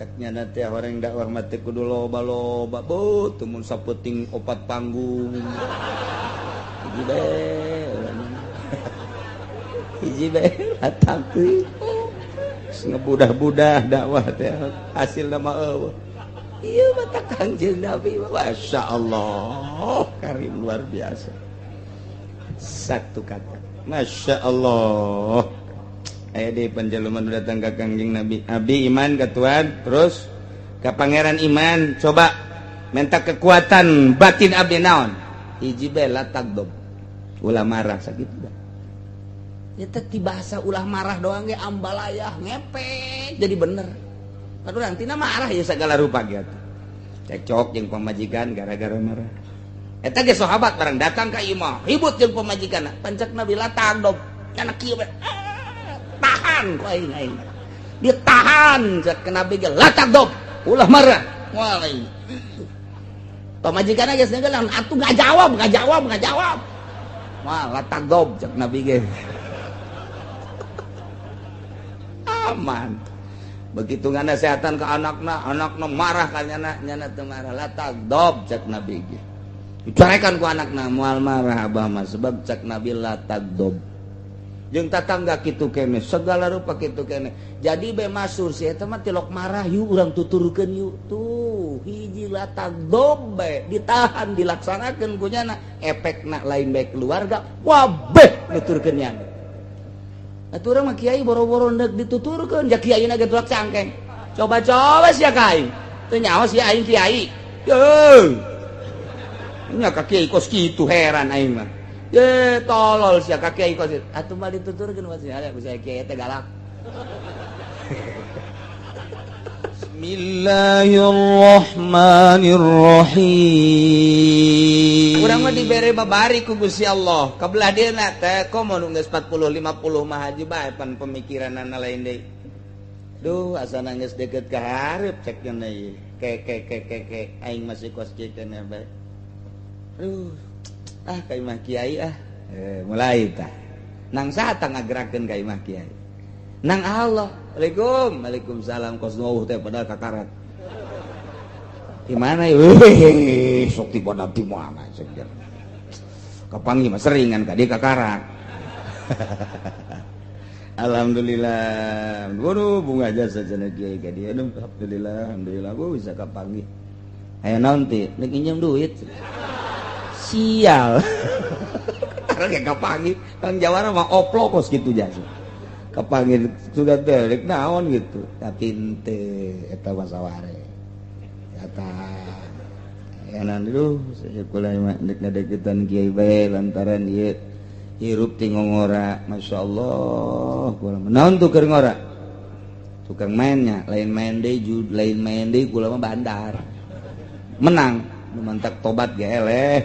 Caknya nanti orang dakwah mati kudu loba-loba beuh teu mun sapeting opat panggung. Hiji bae hiji bae latang teuing. Ngebudah-budah dakwah teh hasil nama eueuh. Ieu mah Kangjeng Nabi, Masya Allah, karim luar biasa. Satu kata, Masya Allah. Aya deui panjaluman datang ka Kangjeng Nabi, abdi iman ka Tuhan, terus ka Pangeran iman, coba minta kekuatan batin abdi naon? Hiji bae la tagdob. Ulah marah sakitu dah. Eta ti bahasa ulah marah doang ge ambalayah ngepek jadi bener. Kan urang tina marah ya segala rupa gitu. Cekcok jeung pamajikan gara-gara marah. Eta ge sahabat barang datang ka imah, ribut jeung pamajikan. Pancak Nabi la tagdob. Kana kieu bae. Tahan ku aing aing. Dia tahan cek Nabi ge la tagdob. Ulah marah. Moal aing. Pamajikan geus ngegelang atuh enggak jawab, enggak jawab, enggak jawab. Moal la tagdob cek Nabi ge. Aman. Begitu nganasehatan ke anakna, anakna marah ka nyana, nyana teu marah, la tagdob cek Nabi ge. Dicarekan ku anakna, moal marah abah mah sebab cek Nabi la tagdob. Jeung tatangga kitu kene, segala rupa kitu kene. Jadi be masur si eta mah tilok marah yuk urang tuturkeun yuk. Tuh, hiji la tagdob bae ditahan dilaksanakeun ku nyana, efekna lain bae keluarga, wabeh nuturkeun nyana. Atuh urang mah kiai boro-boro ndek dituturkeun, ja kiai na ge tulak cangkeng. Coba-coba sia ka aing. Teu nyaho sia aing kiai. Yeuh. Nya ka kiai kos kitu heran aing mah. Ye tolol sia ka kiai kos kitu. Atuh mah dituturkeun mah sia ku sia kiai teh galak. Bismillahirrahmanirrahim. Urang mah dibere babari ku Gusti Allah. Kabelah dieuna teh komo nu geus 40 50 mah haji bae pan pemikiranana lain deui. Duh asana geus deukeut ka hareup cek nya ieu. Ke ke ke ke ke aing masih kos kieu keneh bae. Aduh ah ka imah kiai ah. Mulai tah. Nang saha tah ngagerakeun ka imah kiai? Nang Allah. Waalaikum, waalaikumsalam kos nu teh padahal kakarat. Di mana ya? Wih, sok tiba di mana cek. Kapanggih mah seringan ka dieu kakarak. Alhamdulillah. Waduh bunga jasa cenah kiai ka dieu. Aduh, alhamdulillah, alhamdulillah gua bisa kapanggih. Aya naon teh? Nek nginjem duit. Sial. Karena ge kapanggih, Kang Jawara mah oplo kos kitu jasa. Kapanggih sudah teh rek naon gitu. Tapi henteu eta mah saware. Eta enak dulu sekolah mah dek ngadeukeutan kiai bae lantaran ieu hirup ti ngongora. Masya Allah kula mah naon tuh keur ngora tukang mainnya lain main deui jud lain main deui kula mah bandar menang nu mantak tobat ge eleh.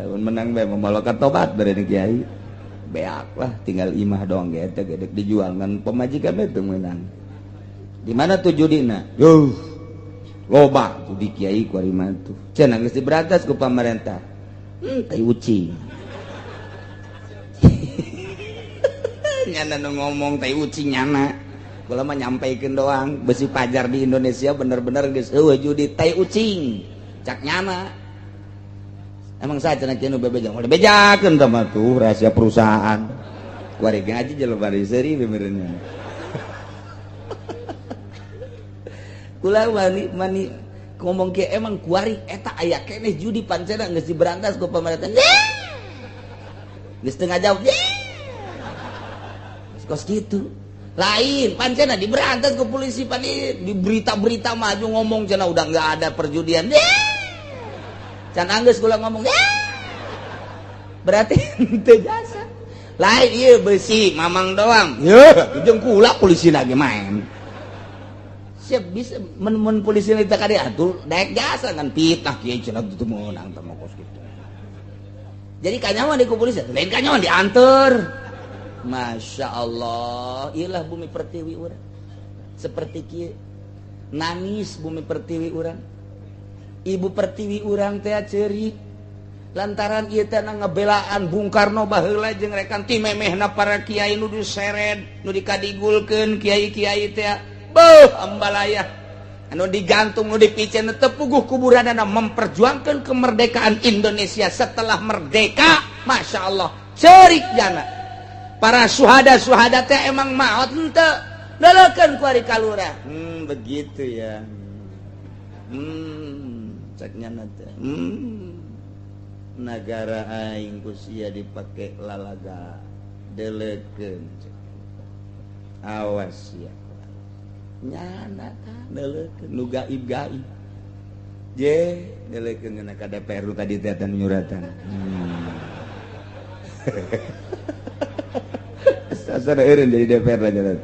Mun menang bae mamaloka tobat bari kiai beak lah tinggal imah doang ge teh gedek dijual ngan pamajikan bae teu meunang. Di mana tuh judina? Yuh, loba judi kiai ku ari mah tuh. Cenah geus diberantas ku pamarentah. Tai ucing. Nyana nu ngomong tai ucing nyana. Kula mah nyampaikeun doang, besi pajar di Indonesia bener-bener geus eueuh judi tai ucing. Cak nyana. Emang saya cenah kieu nu bebeja, moal dibejakeun tah mah tuh rahasia perusahaan. Ku ari ngaji jelema bari seuri benernya. Kula mani ngomong kieu emang kuari eta aya keneh judi pancena geus diberantas ku pamarentah. Geus teu ngajawab. Geus kos kitu. Lain pancena diberantas ku polisi pan di berita-berita maju ngomong cenah udah enggak ada perjudian. Can anggeus kula ngomong. Berarti henteu jasa. Lain ieu besi mamang doang. Yeuh, jeung kula polisi lagi main. Siap bisa men polisi kita kade atuh daek jasa kan fitnah kiai cenah teu meunang teh mah kos kitu. Jadi kanyawan di ku polisi, lain kanyawan dianter. Masya Allah, ilah bumi pertiwi urang. Seperti kieu nangis bumi pertiwi urang. Ibu pertiwi urang teh ceurik. Lantaran ieu teh ngebelaan Bung Karno baheula jeung rekan ti memehna para kiai nu diseret, nu dikadigulkeun kiai-kiai teh. Beuh ambalaya. Anu digantung nu dipicen teu puguh kuburanana memperjuangkan kemerdekaan Indonesia setelah merdeka. Masya Allah, cerik jana. Para suhada-suhada teh emang maot henteu. Lelekeun ku ari kalurah. Begitu ya. Cek nyana teh. Negara aing ku sia dipake lalaga delekeun. Awas ya. Nyana tah delekeun nu gaib-gaib. Je delekeun kana ka DPR nu tadi teh nyuratan. Sasana eureun jadi DPR lah jalan.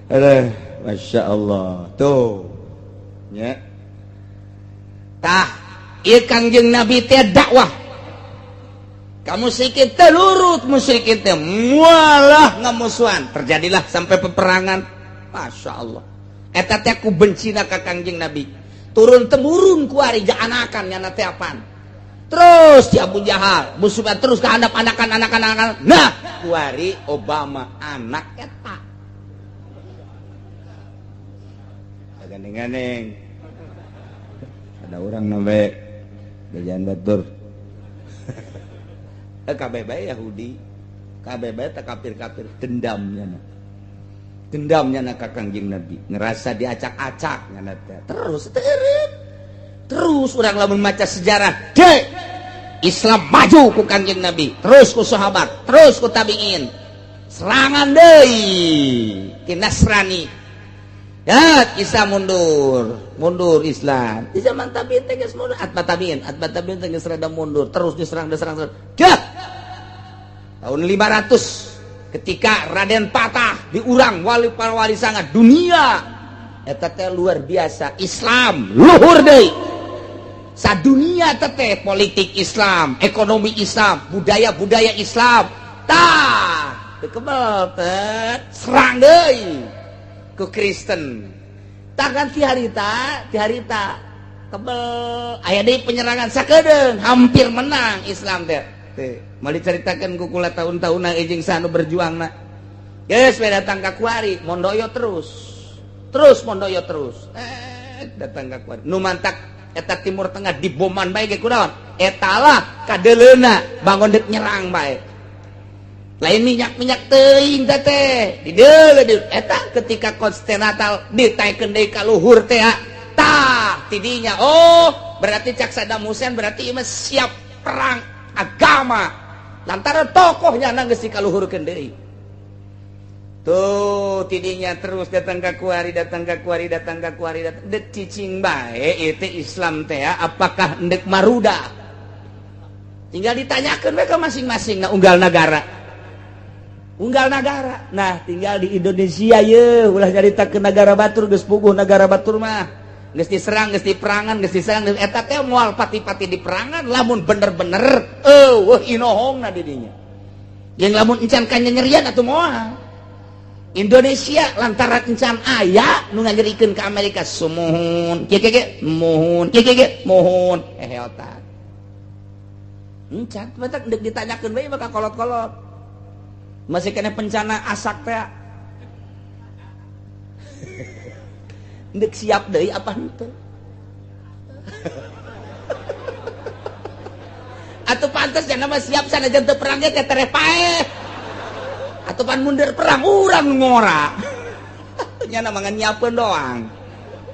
Aduh, Masya Allah. Tuh. Nya. Tah, ieu Kangjeng Nabi teh dakwah. Ka musyrikin teh lurut musyrikin teh mualah ngamusuhan. Terjadilah sampai peperangan. Masya Allah. Eta teh ku bencina ka Kangjeng Nabi. Turun temurun ku ari anakan nyana teh apaan. Terus si Abu Jahal, musuhnya terus ke handap anakan anakan anakan. Nah, kuari Obama anak eta. Gandeng-gandeng. Ada orang nambe gajian batur. Kabeh bae Yahudi, kabeh bae tak kafir-kafir dendamnya. Dendamnya na ka Kangjeng Nabi, ngerasa diacak-acak nya teh. Terus terus urang lamun maca sejarah, deh Islam maju ku Kangjeng Nabi, terus ku sahabat, terus ku tabiin. Serangan deui ti Nasrani. Ya, Islam mundur, mundur Islam. Di zaman tabiin teh geus mundur, atba tabiin teh geus rada mundur, terus diserang, diserang, terus. Dah. Tahun 500 ketika Raden Patah diurang wali para wali sanga dunia. Eta teh luar biasa, Islam luhur deui. Sadunia teh politik Islam, ekonomi Islam, budaya-budaya Islam. Tah, teu kebel teh serang deui ku Kristen. Takkan ti harita kebel aya deui penyerangan sakedeung hampir menang Islam teh. Teh, mau diceritakeun ku kula tahun-tahunna jeung sanu berjuangna. Geus we datang ka kuari, mondoyo terus. Terus mondoyo terus. Datang ka kuari. Nu mantak eta Timur Tengah diboman bae ge kunaon? Eta lah kadeleuna bangun deuk nyerang bae. Lain minyak-minyak teuing teh teh. Dideuleu eta ketika Konstantinopel ditaekeun deui ka luhur teh. Tah, tidinya oh, berarti cak Saddam Hussein berarti ieu mah siap perang agama. Lantaran tokohnya geus dikaluhurkeun deui. Tuh tidinya terus datang ka kuari, datang ka kuari, datang ka kuari, datang dek cicing bae ieu teh Islam teh apakah endek maruda? Tinggal ditanyakeun we ka masing-masing nah unggal nagara. Unggal nagara. Nah, tinggal di Indonesia ye ulah nyaritakeun nagara batur geus puguh nagara batur mah. Geus diserang, geus diperangan, geus diserang eta teh moal pati-pati diperangan lamun bener-bener eueuh inohongna di dinya. Jeung lamun encan kanyanyerian atuh moal. Indonesia lantaran encan aya nu nganyerikeun ka Amerika sumuhun kieu kieu muhun kieu kieu muhun heheotan. Encan batak deuk ditanyakeun bae maka kolot-kolot. Masih kena pencana asak teh. Deuk siap deui apa henteu? Atuh pantes cenah mah siap sanajan teu perang ge teh tereh paeh. Atau pan mundur perang urang ngora. Nya nama ngan nyiapkeun doang.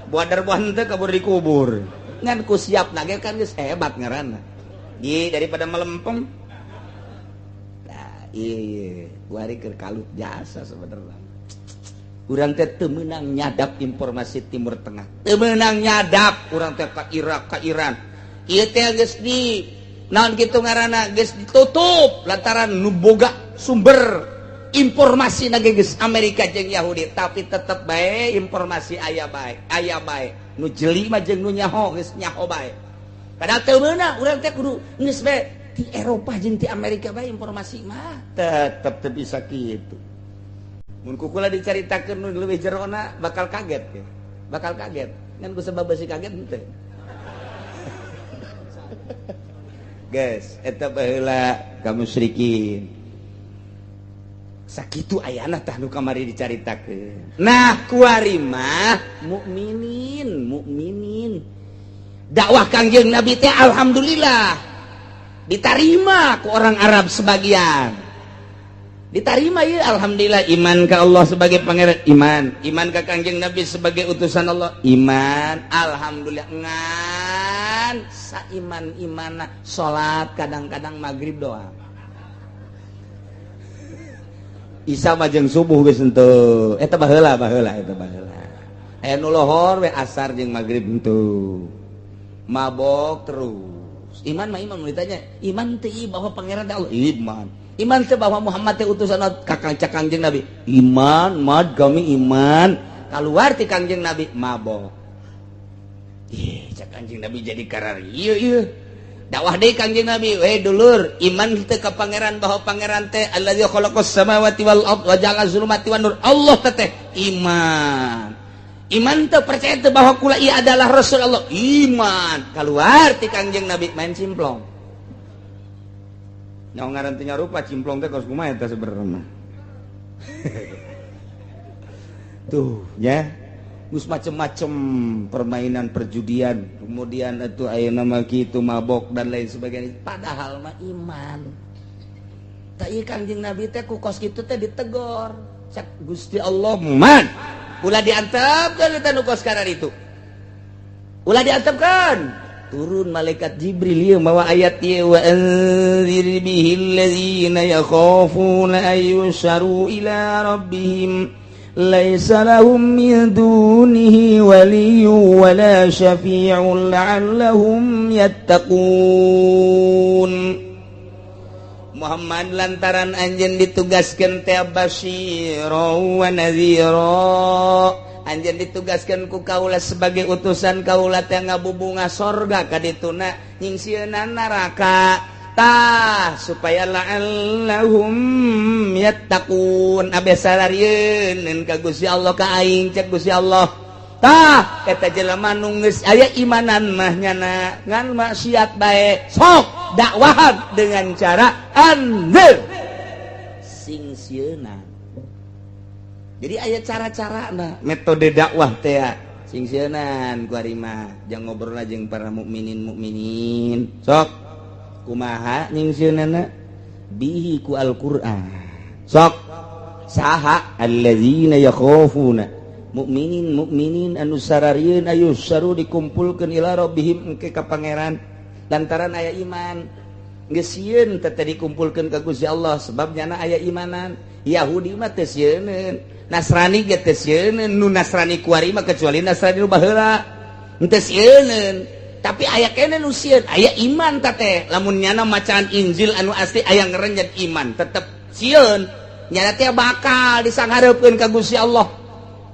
Buat darbuah henteu kabur dikubur. Ngan ku siap na ge kan geus hebat ngaranna. Di daripada melempem. Nah, iya, wari keur kalut jasa sebenarnya. Urang teh teu meunang nyadap informasi Timur Tengah. Teu meunang nyadap urang teh ka Irak, ka Iran. Ieu teh geus di naon kitu ngaranna geus ditutup lantaran nu boga sumber informasi geus Amerika jeung Yahudi, tapi tetep bae informasi aya bae nu jeli mah jeung nu nyaho geus nyaho bae. Padahal teu meunang urang teh kudu geus bae di Eropa jeung di Amerika bae informasi mah tetep teu bisa kitu. Mun kukula dicaritakeun nu leuwih jerona bakal kaget ya. Bakal kaget. Ngan ku sebab besi kaget henteu. Geus eta baheula ka musyrikin. Sakitu ayana tah nu kamari dicaritakeun. Nah, kuari mah mukminin, mukminin. Dakwah Kangjeng Nabi teh alhamdulillah ditarima ku orang Arab sebagian. Ditarima ya, alhamdulillah, iman ke Allah sebagai pangeran, iman, iman ke Kangjeng Nabi sebagai utusan Allah, iman, alhamdulillah. Ngan saiman imana salat kadang-kadang maghrib doang. Isya mah jeung subuh geus henteu. Eta baheula, baheula, eta baheula. Aya nu lohor we, asar jeung maghrib henteu. Mabok terus. Iman mah iman, ditanya, iman teu bahwa pangeran teh Allah? Iman. Iman teh bahwa Muhammad teh utusan kakang cak Kangjeng Nabi? Iman, mad kami iman. Keluar ti Kangjeng Nabi mabok. Ih, cak Kangjeng Nabi jadi karar. Ieu ieu. Dakwah deui Kangjeng Nabi, "We dulur, iman teu ka pangeran bahwa pangeran teh allazi khalaqas samawati wal ard wa ja'ala zulumati wan nur?" Allah teh iman. Iman teu, percaya teu bahwa kula ieu adalah Rasul Allah? Iman. Keluar ti Kangjeng Nabi main cimplong. Nyawa ngaran teu nyarupa cimplong teh kos kumaha eta sebenarnya. Tuh, ya. Geus macem-macem permainan perjudian, kemudian itu aya nama kitu mabok dan lain sebagainya. Padahal mah iman. Tak ieu Kangjeng Nabi teh ku kos kitu teh ditegor. Cak Gusti Allah, "Man, ulah diantepkeun eta nu kos karar itu. Ulah diantepkeun." Turun malaikat Jibril ieu mawa ayat ieu, wa anzir bihil ladzina yakhafuna ayyusharu ila rabbihim laisa lahum min dunihi waliyyun wala syafi'un la'allahum yattaqun. Muhammad, lantaran anjeun ditugaskeun teh basyira wa nadhira, anjeun ditugaskeun ku kaula sebagai utusan kaula teh ngabubunga sorga ka dituna, nyingsieunan neraka. Tah, supaya la'allahum yattaqun, abe salarieun ka Gusti Allah ka aing, cek Gusti Allah. Tah, eta jelema nu geus aya imanan mah nyana ngan maksiat bae, sok dakwahan dengan cara anzir, sing sieuna. Jadi aya cara-cara, nah, metode dakwah teh sing sieunan. Ku ari mah jang ngobrol jeung para mukminin mukminin, sok kumaha nyingsieunan bihi ku Al-Qur'an. Sok saha alladzina yakhafuna, mukminin mukminin anu sararieun ayyuhsyaru dikumpulkeun ila rabbihim engke ka pangeran, lantaran aya iman geus sieun teh dikumpulkeun ka Gusti Allah, sebab nyana aya imanan. Yahudi mah teu sieun, Nasrani ge teu sieun. Nu Nasrani kuari mah kecuali Nasrani nu baheula henteu sieun, tapi aya kene nu sieun aya iman teh. Lamun nyana macaan Injil anu asli aya ngerenjet iman, tetep sieun nyana teh bakal disanghareupeun ka Gusti Allah.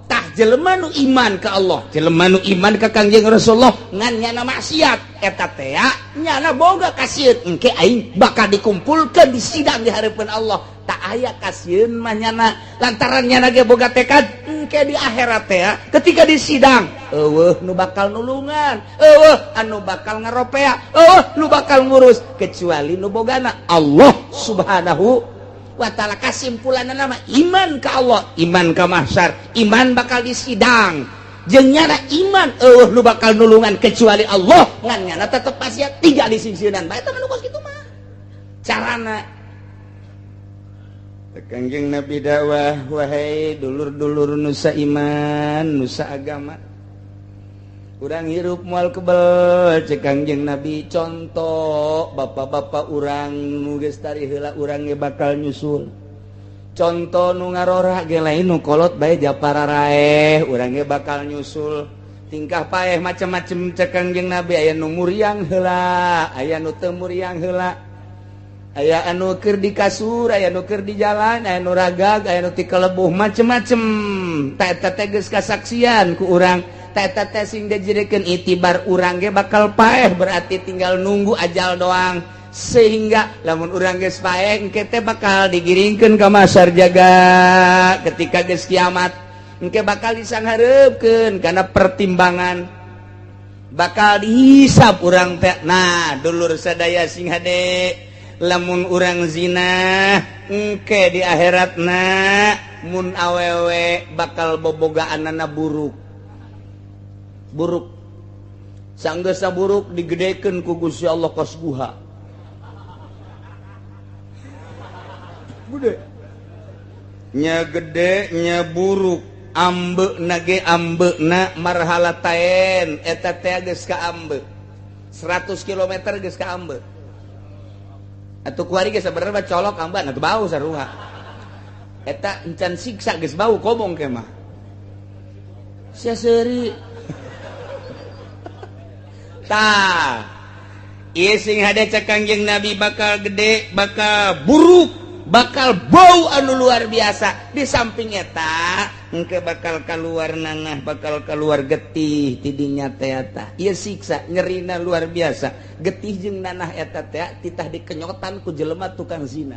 Tah, jelema nu iman ka Allah, jelema nu iman ka Kangjeng Rasulullah, ngan nyana maksiat eta teh nyana boga kasieun engke aing bakal dikumpulkeun di sidang di hareupeun Allah. Tak aya kasieun mah nyana, lantaran nyana ge boga tekad engke di akhirat teh ketika di sidang eueuh nu bakal nulungan, eueuh anu bakal ngaropea, eueuh nu bakal ngurus kecuali nu bogana Allah Subhanahu wa ta'ala. Kesimpulan nama iman ka Allah, iman ka mahsyar, iman bakal disidang, jeung nyana iman eueuh nu bakal nulungan kecuali Allah, ngan nyana tetep maksiat tiga disingsieunan bae. Eta mah nu kos kitu mah carana Kangjeng Nabi dakwah, "Wahai dulur-dulur nusa iman, nusa agama, urang hirup moal kebel," cek Kangjeng Nabi. "Contoh bapak-bapak urang nu geus tari heula, urang ge bakal nyusul. Contoh nu ngarora ge lain nu kolot bae japara raeh, urang ge bakal nyusul. Tingkah paeh macam-macam," cek Kangjeng Nabi. "Aya nu muriang heula, aya nu teu muriang heula, aya anu keur di kasur, aya nu keur di jalan, aya nu ragag, aya nu ti kelebuh, macem-macem. Ta eta teh geus kasaksian ku urang. Ta eta teh sing dijadikeun itibar, urang ge bakal paeh, berarti tinggal nunggu ajal doang, sehingga lamun urang geus paeh engke teh bakal digiringkeun ka mahsyar jaga. Ketika geus kiamat engke bakal disanghareupeun karena pertimbangan." Bakal dihisap urang teh. Nah, dulur sadaya sing hade, lamun urang zina engke di akhiratna mun awewe bakal bobogaanana buruk buruk. Sanggesa buruk digedekeun ku Gusti Allah kos guha gede nya, gede nya buruk, ambe nage ambe na marhalatain eta teh geus ka ambe 100 km geus ka ambe atuh kuari geus sabenerna colok ambe atuh bau sarua eta encan siksa geus bau kobong ke mah sia seuri. Tah ieu sing hade cek Kangjeng Nabi bakal gede, bakal buruk, bakal bau anu luar biasa. Di samping eta engke bakal keluar nanah, bakal keluar getih tidinya teh eta. Ieu siksa nyerina luar biasa. Getih jeung nanah eta teh titah dikenyotan ku jelema tukang zina.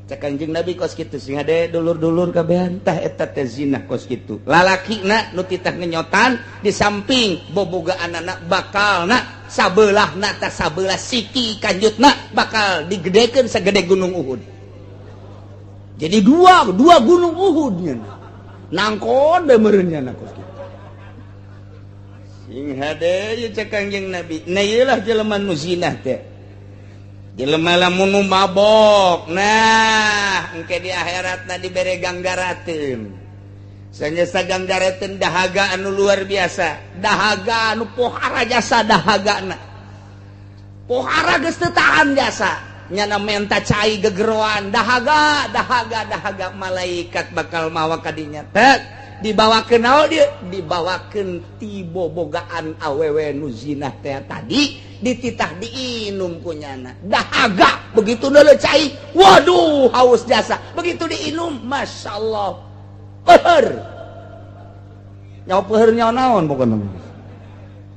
Cek Kangjeng Nabi kos kitu sing hade dulur-dulur kabehan tah eta teh zina kos kitu. Lalakina nu titah ngenyotan di samping bobogaanana bakalna sabelahna tah sabelah siki kanjutna bakal digedekeun sagede gunung Uhud. Jadi dua gunung Uhud nya. Nangkon bae meureun nya kos kitu. Sing hade ieu cek Kangjeng Nabi. Nah ieu lah jelema nu zina teh. Jelema lamun nu mabok. Nah, engke di akhiratna dibere ganggarateun. Sanyesa ganggarateun dahaga anu luar biasa. Dahaga anu pohara jasa dahagana. Pohara geus teu tahan jasa. Nyana menta cai gegeroan, dahaga, dahaga, dahaga malaikat bakal mawa kadinya. Tek dibawakeun naon dieu? Dibawakeun ti bobogaan awewe nu zina teh tadi dititah diinum ku nyana. Dahaga begitu neuleuh cai, waduh haus jasa. Begitu diinum, masyaallah. Peuheur. Nyawa peuheur nyawa naon pokona.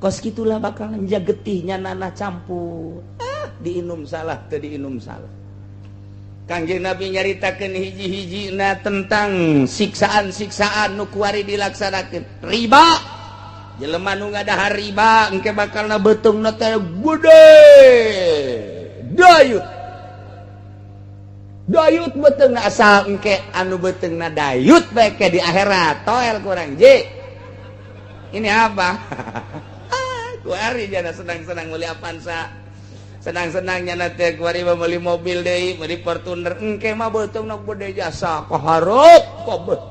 Kos kitulah bakal getihnya nanah campur. Ah, diinum salah teu diinum salah. Kangjeng Nabi nyaritakeun hiji-hijina tentang siksaan-siksaan nu kuari dilaksanakeun. Riba. Jelema nu ngadahar riba engke bakalna beuteungna teh gede. Dayut. Dayut beuteungna asal engke anu beuteungna dayut bae ke di akhirat. Toel kurang je. Ini apa? Kuari jana senang-senang meuli Avanza. Senang-senang nyana teh kuari meuli mobil deui, meuli Fortuner. Engke mah beuteungna gede jasa kahareup kabeh.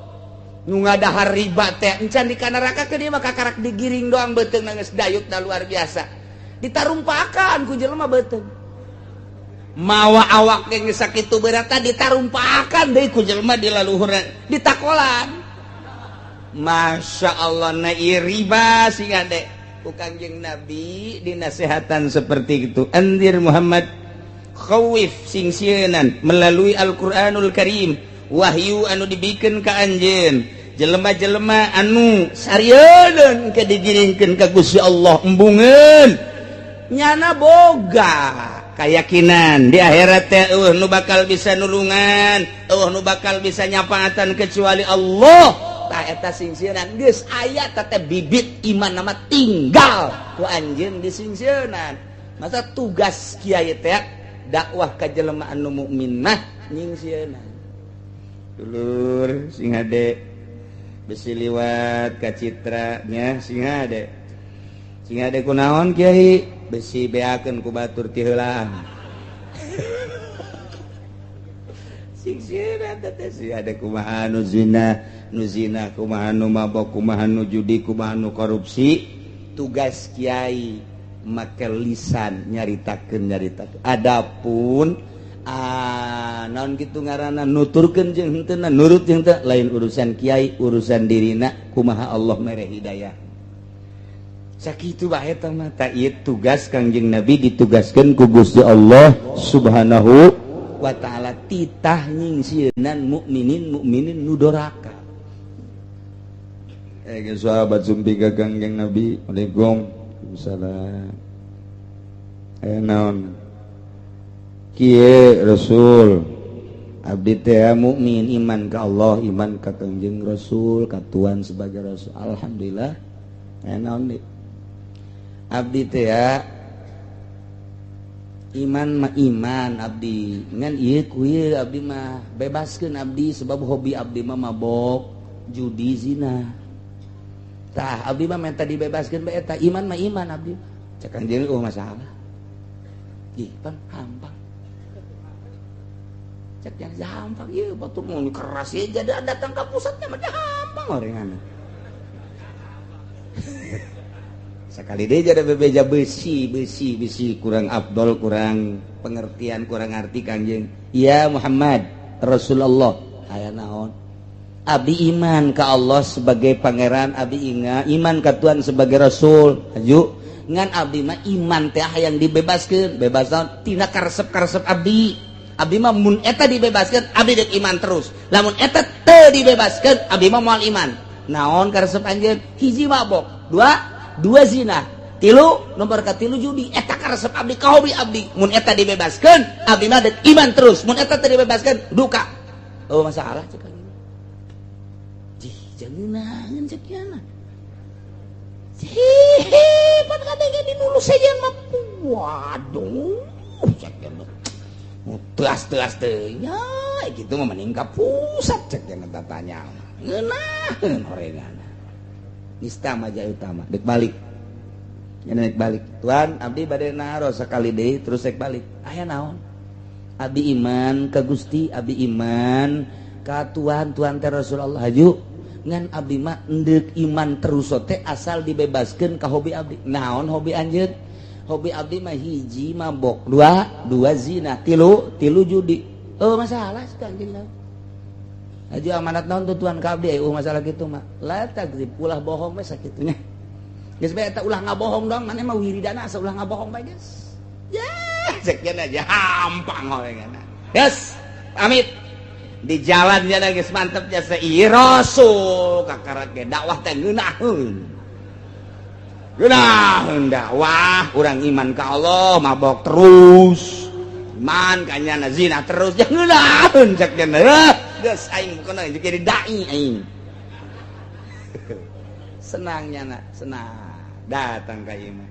Nu ngadahar riba teh encan di neraka ke dia mah kakarak digiring doang beuteungna geus dayutna luar biasa. Ditarumpakan ku jelema beuteung. Mawa awak ge geus sakitu beratna ditarumpakan deui ku jelema di laluhurna, ditakolan. Masya Allah na ieu riba sing ade. Ku Kangjeng Nabi dinasehatan seperti itu. Andir Muhammad khawif sing sieunan melalui Al-Qur'anul Karim, wahyu anu dibikeun ka anjeun. Jelema-jelema anu sarieun ke digiringkeun ka Gusti Allah embungeun. Nyana boga keyakinan di akhirat teh eueuh nu bakal bisa nulungan, eueuh nu bakal bisa nyapaatan kecuali Allah. Tah eta singsieunan geus aya teh bibit iman nama tinggal ku anjeun disingsieunan. Masa tugas kiai teh dakwah ka jelema anu mukmin mah nyingsieunan. Dulur sing hade besi liwat ka citra nya sing hade. Sing hade kunaon kiai? Besi beakeun ku batur ti heulaan. Sing sieuna teh sing hade kumaha nu zina, nu zina kumaha nu mabok, kumaha nu judi, kumaha nu korupsi. Tugas kiai make lisan nyaritakeun nyaritakeun. Adapun naon kitu ngaranna nuturkeun jeung henteu nurut jeung teu lain urusan kiai, urusan dirina kumaha Allah mere hidayah. Sakitu bae teh mah tah ieu tugas Kangjeng Nabi ditugaskeun ku Gusti Allah Subhanahu wa ta'ala titah nyingsieunan mukminin mukminin nu doraka. Sahabat sumpi ka Kangjeng Nabi, Waalaikumsalam. Aya naon? Kieu Rasul, abdi teh mukmin iman ka Allah, iman ka Kangjeng Rasul, ka Tuhan sebagai Rasul. Alhamdulillah. Naon deui abdi teh ya iman mah iman abdi ngan ieu ku ieu abdi mah bebaskeun abdi sebab hobi abdi mah mabok judi zina. Tah abdi mah minta dibebaskeun bae eta iman mah iman abdi. Cek Kangjeng oh masalah. Ih pan hampang. Cek yang hampang ieu batur mun keras ieu jadi datang ka pusatnya mah hampang orengan. Sekali deh jadi bebeja besi besi besi kurang abdol kurang pengertian kurang arti Kangjeng. Ya Muhammad Rasulullah aya naon? Abdi iman ka Allah sebagai pangeran, abdi inga iman ka Tuhan sebagai rasul. Haju ngan abdi mah iman teh hayang dibebaskeun, bebas naon? Tina karesep-karesep abdi. Abdi mah mun eta dibebaskeun abdi deuk iman terus. Lamun eta teu dibebaskeun abdi mah moal iman. Naon karesep anjeun? Hiji mabok, dua zina, tilu nomor katilu judi. Eta karesep abdi ka hobi abdi. Mun eta dibebaskeun abdi mah deuk iman terus. Mun eta teu dibebaskeun duka. Oh masalah cek jih jangan cek yana. Hehe pan kadenge dinulu sejen mah waduh cek yana. Teas-teas teh nya kitu mah mending ka pusat cek yana tatanya. Ngeunaheun horengan. Nista maja utama dek balik nya dek balik Tuhan abdi bade naros sakali deui terus dek balik aya naon abdi iman ka Gusti abdi iman ka Tuhan Tuhan teh Rasulullah haju ngan abdi mah endek iman terus teh asal dibebaskeun ka hobi abdi naon hobi anjeun hobi abdi mah hiji mabok dua zina tilu judi oh masalah Kangjeng Haji amanat naon tuh Tuhan ka abdi masalah gitu mah la takdzib ulah bohong we sakitunya geus bae eta ulah ngabohong dong maneh mah wiridana asa ulah ngabohong bae geus ya sekian aja hampang horengan geus pamit di jalan nya geus mantep jasa ieu rasul kakarak ge dakwah teh ngeunaheun ngeunaheun dakwah urang iman ka Allah mabok terus iman ka nyana zina terus ya ngeunaheun cek nya geus aing bukan jadi dai aing senangnya nak senang datang ka ieu mah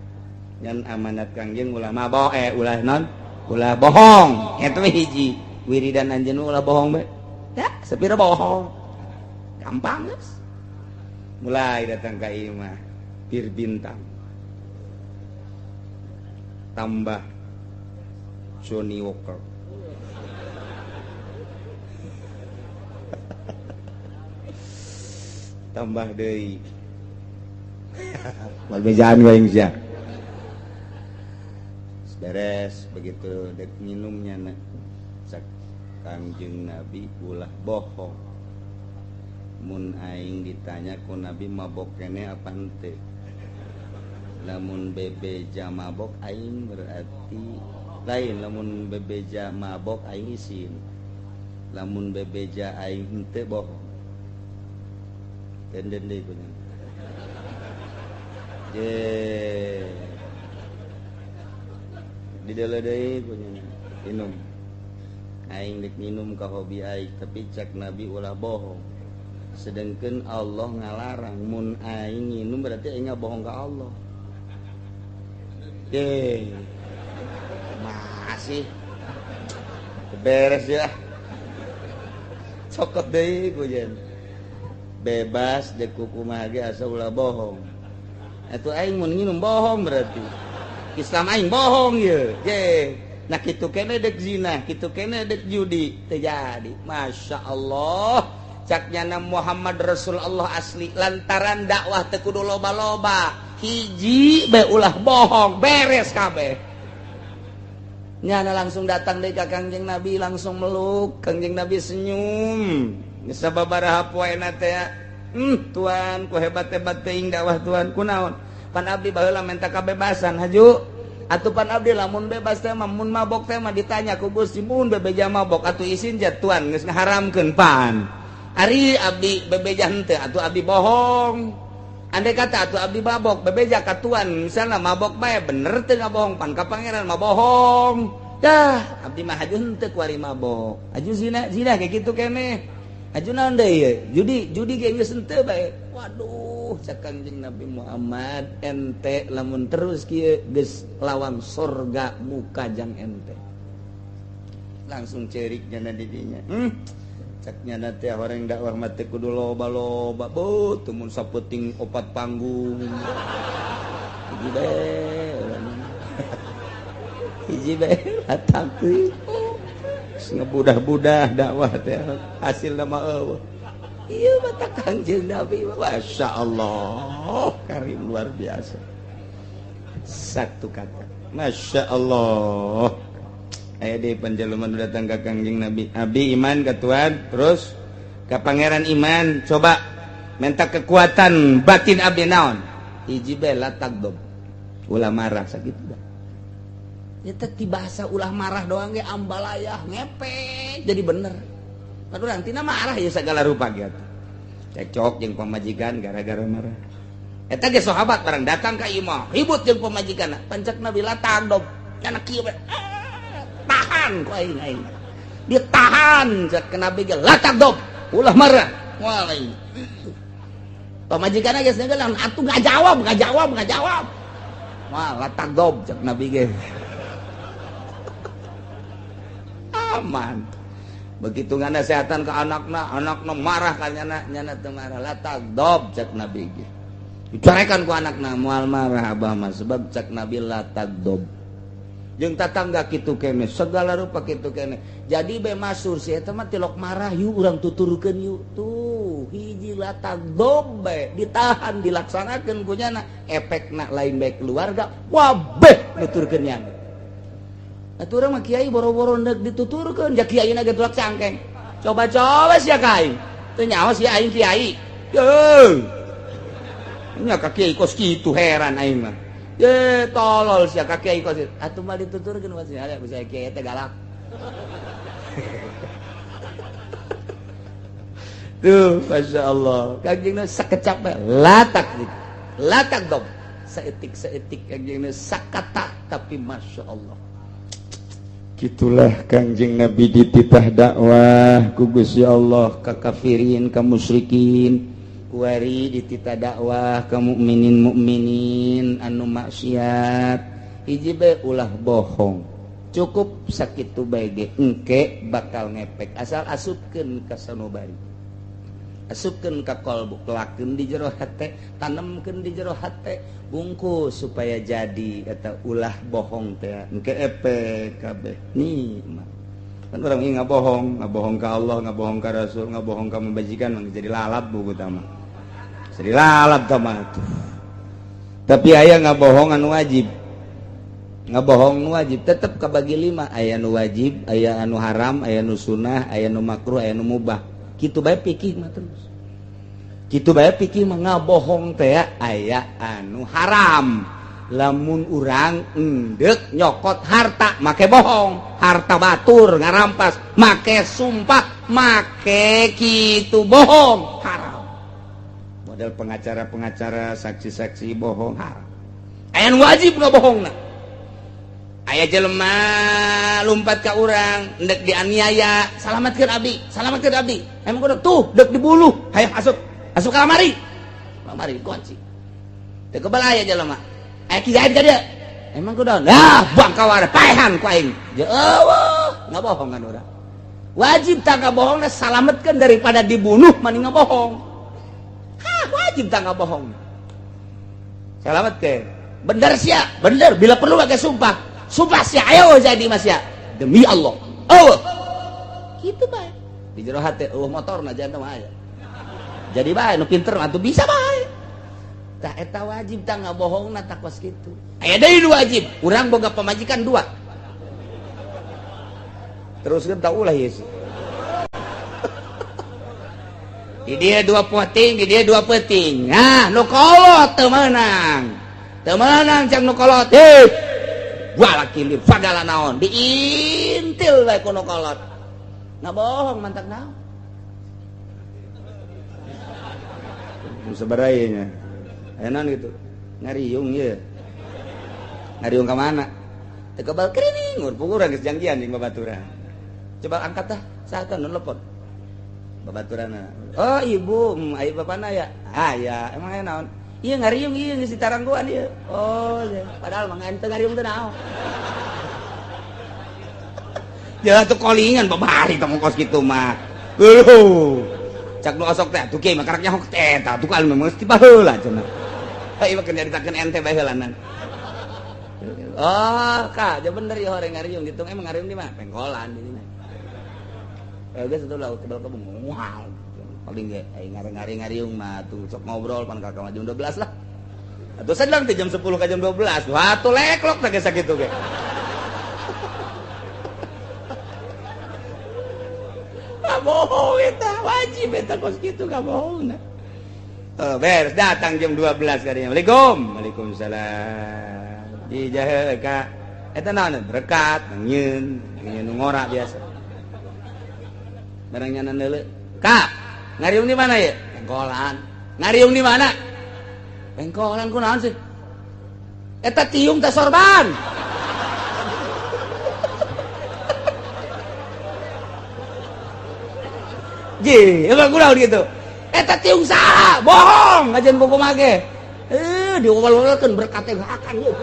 ngan amanat Kangjeng ulah mabok ulah non ulah bohong eta mah hiji wiridan anjeun ulah bohong bae ya sepira bohong gampang geus mulai datang ka ieu mah bir bintang tambah Johnny Walker tambah deui bejaan wae sia beres begitu dek minumnya na cak Kangjeng Nabi ulah bohong mun aing ditanya ku Nabi mabok kene apa henteu lamun bebeja mabok aing berarti lain lamun bebeja mabok aing isin lamun bebeja aing henteu bohong denden deui punya je di dalam deui punya minum aing dek minum ka hobi aing tapi cak Nabi ulah bohong sedangkan Allah ngalarang mun aing minum berarti aing bohong ka Allah masih beres ya cokot deui kujen bebas dek kumaha ge asa ulah bohong atuh aing mun nginum bohong berarti Islam aing bohong ye je nah kitu kene dek zina kitu kene dek judi teu jadi Masya Allah cak nyana Muhammad Rasulullah asli lantaran dakwah teu kudu loba-loba hiji bae ulah bohong beres kabeh nyana langsung datang deui ka Kangjeng Nabi langsung meluk Kangjeng Nabi senyum sababaraha poena teh Tuan ku hebat-hebat teuing dakwah Tuan kunaon pan abdi baheula minta kabebasan haju atuh pan abdi lamun bebas teh mah mun mabok teh mah ditanya ku Gusti mun bebeja mabok atuh isin ja Tuan geus ngaharamkeun pan ari abdi bebeja henteu atuh abdi bohong andai kata atuh abdi mabok bebeja ka Tuan misalna mabok bae bener teu ngabohong pan ka pangeran mah bohong dah abdi mah haju henteu kuari mabok haju zina zina kayak kitu keneh Aju naon deui judi judi ge geus henteu bae. Waduh cek Kangjeng Nabi Muhammad ente lamun terus kieu geus lawang sorga muka jang ente. Langsung cerik nyana di dinya. Cek nyana teh horeng dakwah mah teh kudu loba-loba beuh teu mun sapeuting opat panggung. Hiji bae hiji bae latang ngebudah-budah dakwah teh hasil nama eueuh. Ieu mah Kangjeng Nabi Masya Allah karim luar biasa. Satu kata Masya Allah. Aya deui panjaluman datang ka Kangjeng Nabi, abdi iman ka Tuhan, terus ka pangeran iman, coba minta kekuatan batin abdi naon? Hiji bae la tagdob. Ulah marah sakitu dah. Ya teh bahasa ulah marah doang ge ambalayah ngepek jadi bener. Aduh nanti marah ya segala rupa gitu. Cekcok jeung pamajikan gara-gara marah. Eta ge sahabat barang datang ka imah, ribut jeung pamajikan. Pancak Nabi la tagdob. Kana kieu tahan ku aing aing. Dia tahan cek Nabi ge la tagdob, ulah marah. Moal aing. Pamajikan geus ngegelang atuh enggak jawab, enggak jawab, enggak jawab. Moal la tagdob cek Nabi ge. Aman. Begitu nganasehatan ke anakna, anakna marah ka nyana, nyana teu marah. La tagdob cek Nabi ge. Dicarekan ku anakna moal marah abah mah sebab cek Nabi la tagdob. Jeung tatangga kitu kene, segala rupa kitu kene. Jadi be masur si eta mah tilok marah yuk urang tuturkeun yuk. Tuh, hiji la tagdob bae ditahan dilaksanakeun ku nyana, efekna lain bae keluarga, wabeh nuturkeun nyana. Atuh urang mah kiai boro-boro ndek dituturkeun, ja kiai na ge tulak cangkeng. Coba-coba sia ka aing. Teu nyaho sia aing kiai. Yeuh. Nya ka kiai kos kitu heran aing mah. Ye tolol sia ka kiai kos. Atuh mah dituturkeun mah sia bisa kiai teh galak. Tuh, masyaallah. Kangjengna sakecap bae latak gitu. Latak dom. Saeutik-saeutik kangjengna sakata tapi masyaallah. Gitulah Kangjeng Nabi dititah dakwah ku Gusti Allah ka kafirin ka musyrikin, kuari dititah dakwah ka mukminin mukminin anu maksiat. Hiji bae ulah bohong. Cukup sakitu bae ge engke bakal ngepek asal asupkeun ka sanubari. Asupkeun ka kolbu, kelakeun di jero hate, tanemkeun di jero hate, bungkus supaya jadi eta ulah bohong teh engke epek kabeh. Nih mah kan urang ieu ngabohong, ngabohong ka Allah, ngabohong ka Rasul, ngabohong ka majikan mah jadi lalap buku tah mah. Jadi lalap tah mah tuh. Tapi aya ngabohong anu wajib. Ngabohong nu wajib tetep kabagi 5, aya nu wajib, aya anu haram, aya nu sunah, aya nu makruh, aya nu mubah. Kitu bae pikir mah terus. Kitu bae pikir mah ngabohong teh aya anu haram. Lamun urang endek nyokot harta make bohong, harta batur ngarampas make sumpah, make kitu bohong haram. Model pengacara-pengacara, saksi-saksi bohong haram. Aya nu wajib ngabohongna. Aya jelema lumpat ka urang endek dianiaya, salamatkeun abdi, salamatkeun abdi. Emang kudu tuh dek dibuluh, hayang asup, asup ka lamari. Lamari kunci. Teu kebal aya jelema. Aya kiai ka dieu. Emang kudu nah buang kawara paehan ku aing. Eueuh, ngabohong kan urang. Wajib tak ngabohongna salametkeun daripada dibunuh mending ngabohong. Hah, wajib tak ngabohong. Salametkeun. Bener sia, bener bila perlu pakai sumpah. Sumpah sia, ayo jadi mas ya. Demi Allah. Oh. Kitu bae. Di jero hate eueuh motorna jangan mah aya. Jadi bae nu pinter atuh bisa bae. Tah eta wajib tah ngabohongna tah kos kitu. Aya deui nu wajib, urang boga pamajikan 2. Teruskeun tah ulah ieu. Di dia 2 poting, di dia 2 peting. Nah, nu kolot teu meunang. Teu meunang cang nu kolot. Hei. Walaki li fagala naon diintil bae ku nu kolot. Ngabohong mantak naon. Nu sabaraha nya? Aya naon kitu? Ngariung ieu. Ngariung ka mana? Teu kebal kerining, urang geus janggian jeung babaturan. Coba angkat tah, saha nu telepon. Babaturanna. Oh ibu, aya bapana ya? Aya, emang aya naon? Ieu ngariung ieu geus ditaranggoan ieu. Oh, padahal mah teu ngariung teh naon. Ya tuh kolingan babari tong kos kitu mah. Leuh. Cak nu osok teh atuh kieu mah karak nyaho teh eta atuh kalem mesti baheula cenah. Heuh mah nyaritakeun ente bae heulanan. Oh, Kak, ja bener ya horeng ngariung gitu. Emang ngariung di mana? Pengkolan di sini. Geus atuh laut tebal ke mual. Paling ge aing ngari-ngariung mah tuh sok ngobrol pan kakak jam 12 lah. Atuh sedang teh jam 10 ka jam 12. Wah, atuh leklok teh geus sakitu ge. Kabohong eta, wajib eta kos kitu kabohongna. Oh, beres datang jam 12 kadinya. Waalaikum. Waalaikumsalam. Di jahe ka eta naon berkat nyieun, nyieun nu ngora biasa. Barang nyanan deuleu. Kak, ngariung di mana ya? Pengkolan. Ngariung di mana? Pengkolan ku naon sih? Eta tiung teh sorban. Ji, emang kunaon gitu. Eta tiung saha? Bohong ngajen buku mage. Diwel-welkeun berkat teh akan ieu.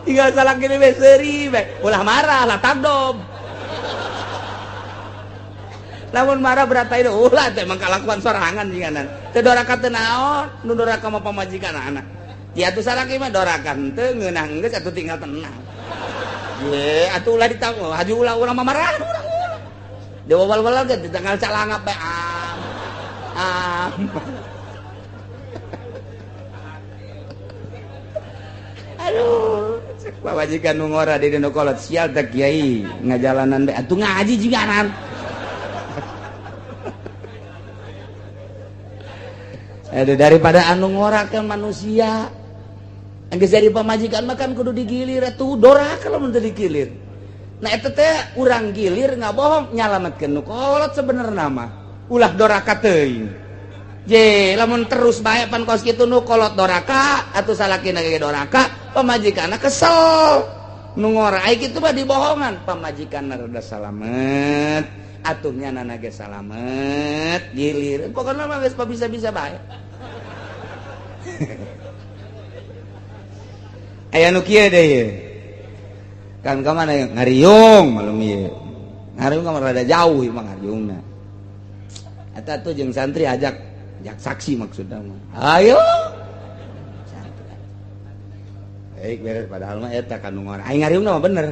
Tinggal salah kini we seuri we. Ulah marah lah tagdob. Lamun marah berata itu ulah teh emang kalakuan sorangan jinganan. Teu doraka teu naon, nu doraka mah pamajikan anak. Ya atuh salaki mah doraka henteu ngeunah geus atuh tinggal tenang. Ye, atuh ulah ditanggung, haji ulah urang mah marah urang ulah. Diwawal-wal ge ditanggal calangap bae am. Am. Aduh, cek pamajikan nu ngora di nu kolot sial teh kiai ngajalanan bae atuh ngaji jiganan. Aduh, daripada anu ngora ke manusia. Geus jadi pamajikan mah kan kudu digilir atuh doraka lamun teu digilir. Nah eta teh urang gilir ngabohong nyalametkeun nu kolot sebenarna mah. Ulah doraka teuing. Je, lamun terus bae pan kos kitu nu kolot doraka atuh salakina ge doraka, pamajikanna kesel. Nu ngora ai kitu mah dibohongan, pamajikanna rada salamet, atuh nyanana ge salamet, gilir. Pokona mah geus bisa-bisa bae. Aya nu kieu deui ye. Kan ka mana ngariung malum ieu. Ngariung ka rada jauh ieu mah ngariungna. Eta tuh jeung santri ajak ajak saksi maksudna mah. Ayo. Santri. Baik beres padahal mah eta kan nu ngora. Aing ngariungna mah bener.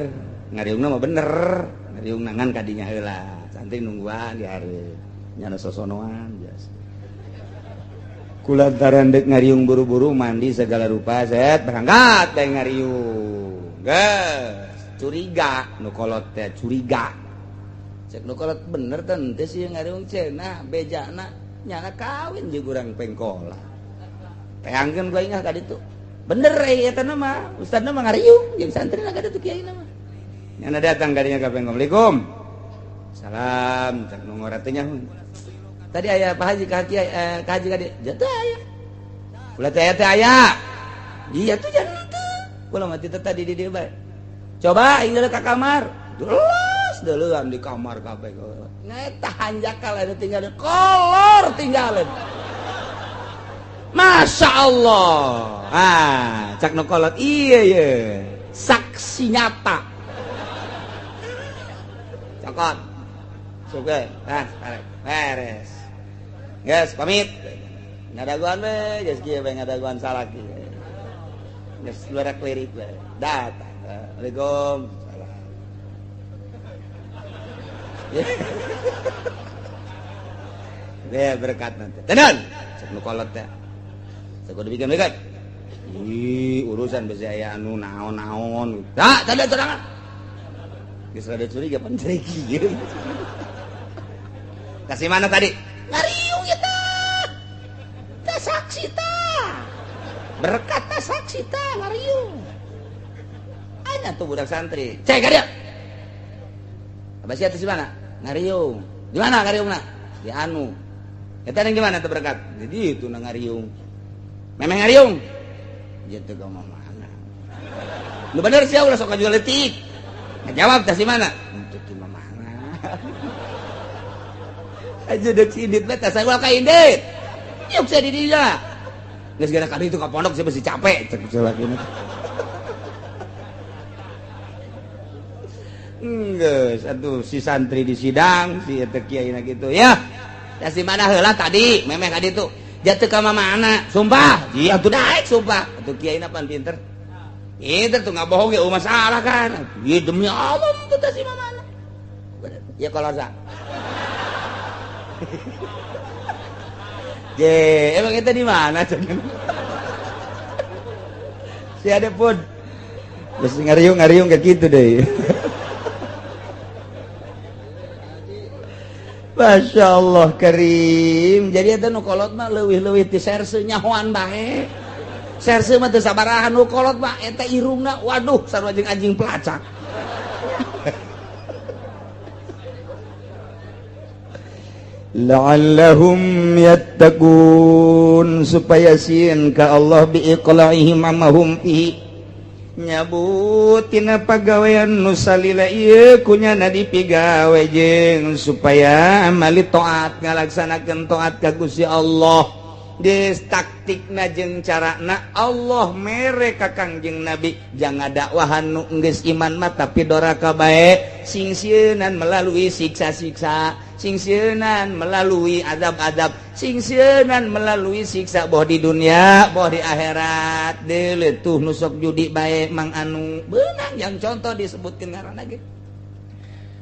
Ngariungna mah bener. Ngariungna ngan ka dinya heula. Santri nungguan di hareup. Nyana sosonoan biasa. Kulantaran dek ngariung buru-buru mandi segala rupa set berangkat teh ngariung. Geus curiga nu kolot teh curiga. Cek nu kolot bener teh henteu sih ngariung cenah bejana nyana kawin jeung urang pengkola. Teangkeun gua ingat tadi tuh. Bener eta mah ustadna mah ngariung jeung santri na kada tuh kiai mah. Nyana datang kadinya ka pengkola. Assalamualaikum. Salam cek nu ngora teh nyaho. Tadi ayah Pak Haji ka kiai ka haji ka dieu. Jatuh aya. Ulah teh aya teh aya. Iya tuh jangan teu. Kula mah teu tadi di dieu bae. Coba aing deuleu ka kamar. Terus deuleuan di kamar kabeh. Eta hanjakal anu tinggal kolor tinggalin. Masya Allah. Ah, cak nu kolot iya ye. Saksi nyata. Cokot. Suge, nah, beres. Guys, pamit. Ngadaguan we, geus kieu we ngadaguan salaki. Geus luar klirik we. Datang. Assalamualaikum. Salam. Deh berkat nanti. Tenan. Cek nu kolot teh. Cek kudu bikin berkat. Ih, urusan besi aya anu naon-naon. Tah, tadi sorangan. Geus rada curiga pan curiga. Kasih mana tadi? Ngariung ya ta. Ta saksi ta. Berkat ta saksi ta ngariung. Anya tuh budak santri. Cek ka dia. Abah sia teh di mana? Ngariung. Di mana ngariungna? Di anu. Eta yang gimana tuh berkat? Jadi itu na ngariung. Memang ngariung. Gitu ka mana. Lu bener sia ulah sok jual letik. Ngajawab tah si mana? Untuk di mana? Aja dek si Indit mah tah sarua ka Indit. Yuk saya di dinya. Geus gara kali itu ka pondok saya masih capek cek salakina. Geus atuh si santri di sidang si eta kiai na kitu ya. Tah si mana heula tadi memeh ka ditu. Jatuh ka mamana, sumpah. Iya atuh daek sumpah. Atuh kiai na pan pinter. Pinter tuh nggak bohong ya masalah kan. Iya demi Allah itu tah si mamana. Ya kalau sa. Je, emang kita di mana? Si ada pun. Terus ngariung-ngariung kayak gitu deh. Masya Allah karim. Jadi eta nu kolot mah leuwih-leuwih ti serse nyahoan bae. Serse mah teu sabarahan nu kolot mah eta irungna waduh sarua jeung anjing pelacak. La'allahum yattaqun supaya sieun ka Allah biiqla'ihim amahum fihi nyabut tina pagawean nu salila ieu kunyana dipigawe jeung supaya amali taat ngalaksanakeun taat ka Gusti Allah. Geus taktikna jeung carana Allah mere ka Kangjeng Nabi jangan dakwahan nu geus iman mah tapi doraka bae sing sieunan melalui siksa-siksa, sing sieunan melalui azab-azab, sing sieunan melalui siksa boh di dunia boh di akhirat. Deuleu tuh nu sok judi bae Mang Anu beunang yang contoh disebutkeun ngaranna ge.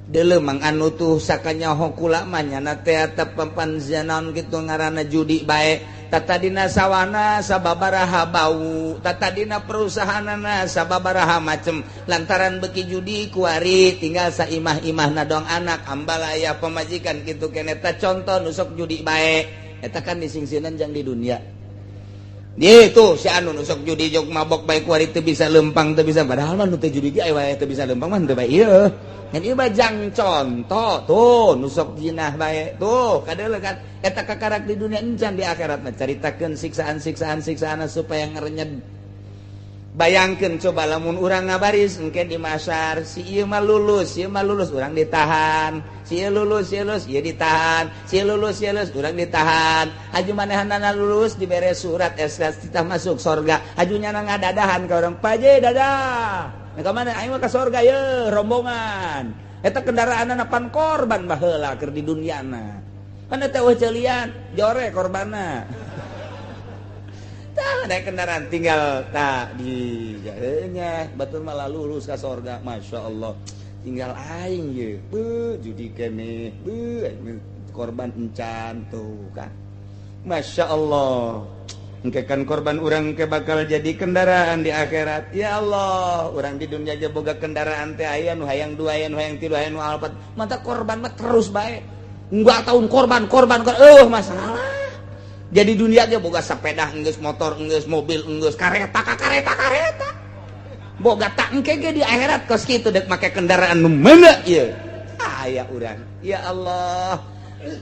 Deuleu Mang Anu tuh sakanyaho kula mah nyana teh papan zanaon kitu ngaranna judi bae. Tata dina sawana sababaraha bau, tata dina perusahaanana sababaraha macem. Lantaran beki judi kuari tinggal saimah-imahna dong anak ambalaya pemajikan kitu keneh. Eta contoh nu sok judi bae. Eta kan disingsieunan jang di dunia. Di tuh si anu nu sok judi jog mabok bae kuari teu bisa lempang teu bisa, padahal mah nu teu judi ge aya wae teu bisa lempang mah teu bae ieu. Kan ieu mah jang contoh tuh nu sok jinah bae tuh kadeuleu kan eta kakarak di dunia encan di akhirat mah caritakeun siksaan-siksaan siksaana supaya ngerenyed. Bayangkeun coba lamun urang ngabaris engke di masar si ieu mah lulus, ieu mah lulus urang ditahan, si ieu lulus, ieu lulus, ieu ditahan, si ieu lulus, ieu lulus urang ditahan. Haju manehanana lulus dibere surat SK titah masuk sorga. Haju nyana ngadadahan ka urang, "Paje dadah." Nah, ka mana aing mah ka sorga ye rombongan. Eta kendaraanna pan korban baheula keur di duniana. Kan eta eueuh ceulian, jore korbanna. Tah naik kendaraan tinggal tak di nya batur malah lulus ka sorga. Masya Allah tinggal aing ye beuh judi keneh beuh korban encan tuh kan. Masya Allah engke kan korban urang ke bakal jadi kendaraan di akhirat. Ya Allah urang di dunia aja boga kendaraan teh aya nu hayang dua aya nu hayang tilu aya nu alpat mata korban mah terus bae enggak tahun korban korban korban masalah. Jadi dunia aja boga sepeda enggeus motor enggeus mobil enggeus kareta ka kareta kareta boga tak engke ge di akhirat kos kitu dek make kendaraan nu mana ieu aya urang. Ya Allah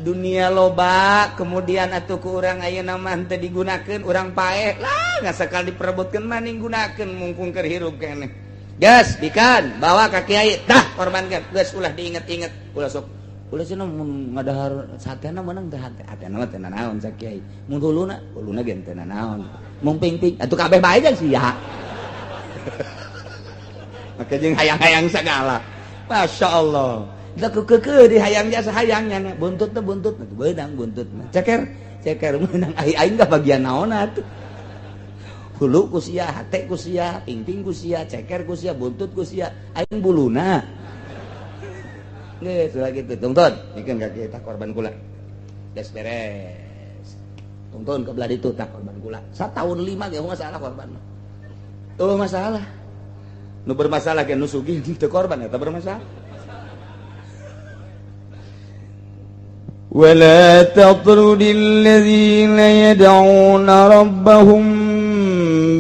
dunia loba kemudian atuh ku urang ayeuna mah teu digunakeun urang paeh lah ngasakal diperebutkeun mah gunakeun mungkung keur hirup keneh. Geus bikan bawa ka kiai tah korbankeun geus ulah diinget-inget ulah sok ulah cenah mun ngadahar satena meunang teh hate hatena mah teu nanaon sa kiai mun huluna huluna ge teu nanaon mun pingping atuh kabeh bae jeung sia. Maka jeung hayang-hayang sagala. Masya Allah da keukeuh di hayang jasa hayangnya na buntut teh buntut beunang buntut mah ceker ceker meunang aing aing bagian naon atuh hulu ku sia hate ku sia pingping ku sia ceker ku sia buntut ku sia aing buluna. Geus lah gitu tungtun mikeun ka kieu tah korban kula geus beres tungtun ke belah ditu tah korban kula satahun 5 ge masalah korban mah tuh masalah nu bermasalah ge nu sugih teu korban eta bermasalah. ولا تطرد الذين يدعون ربهم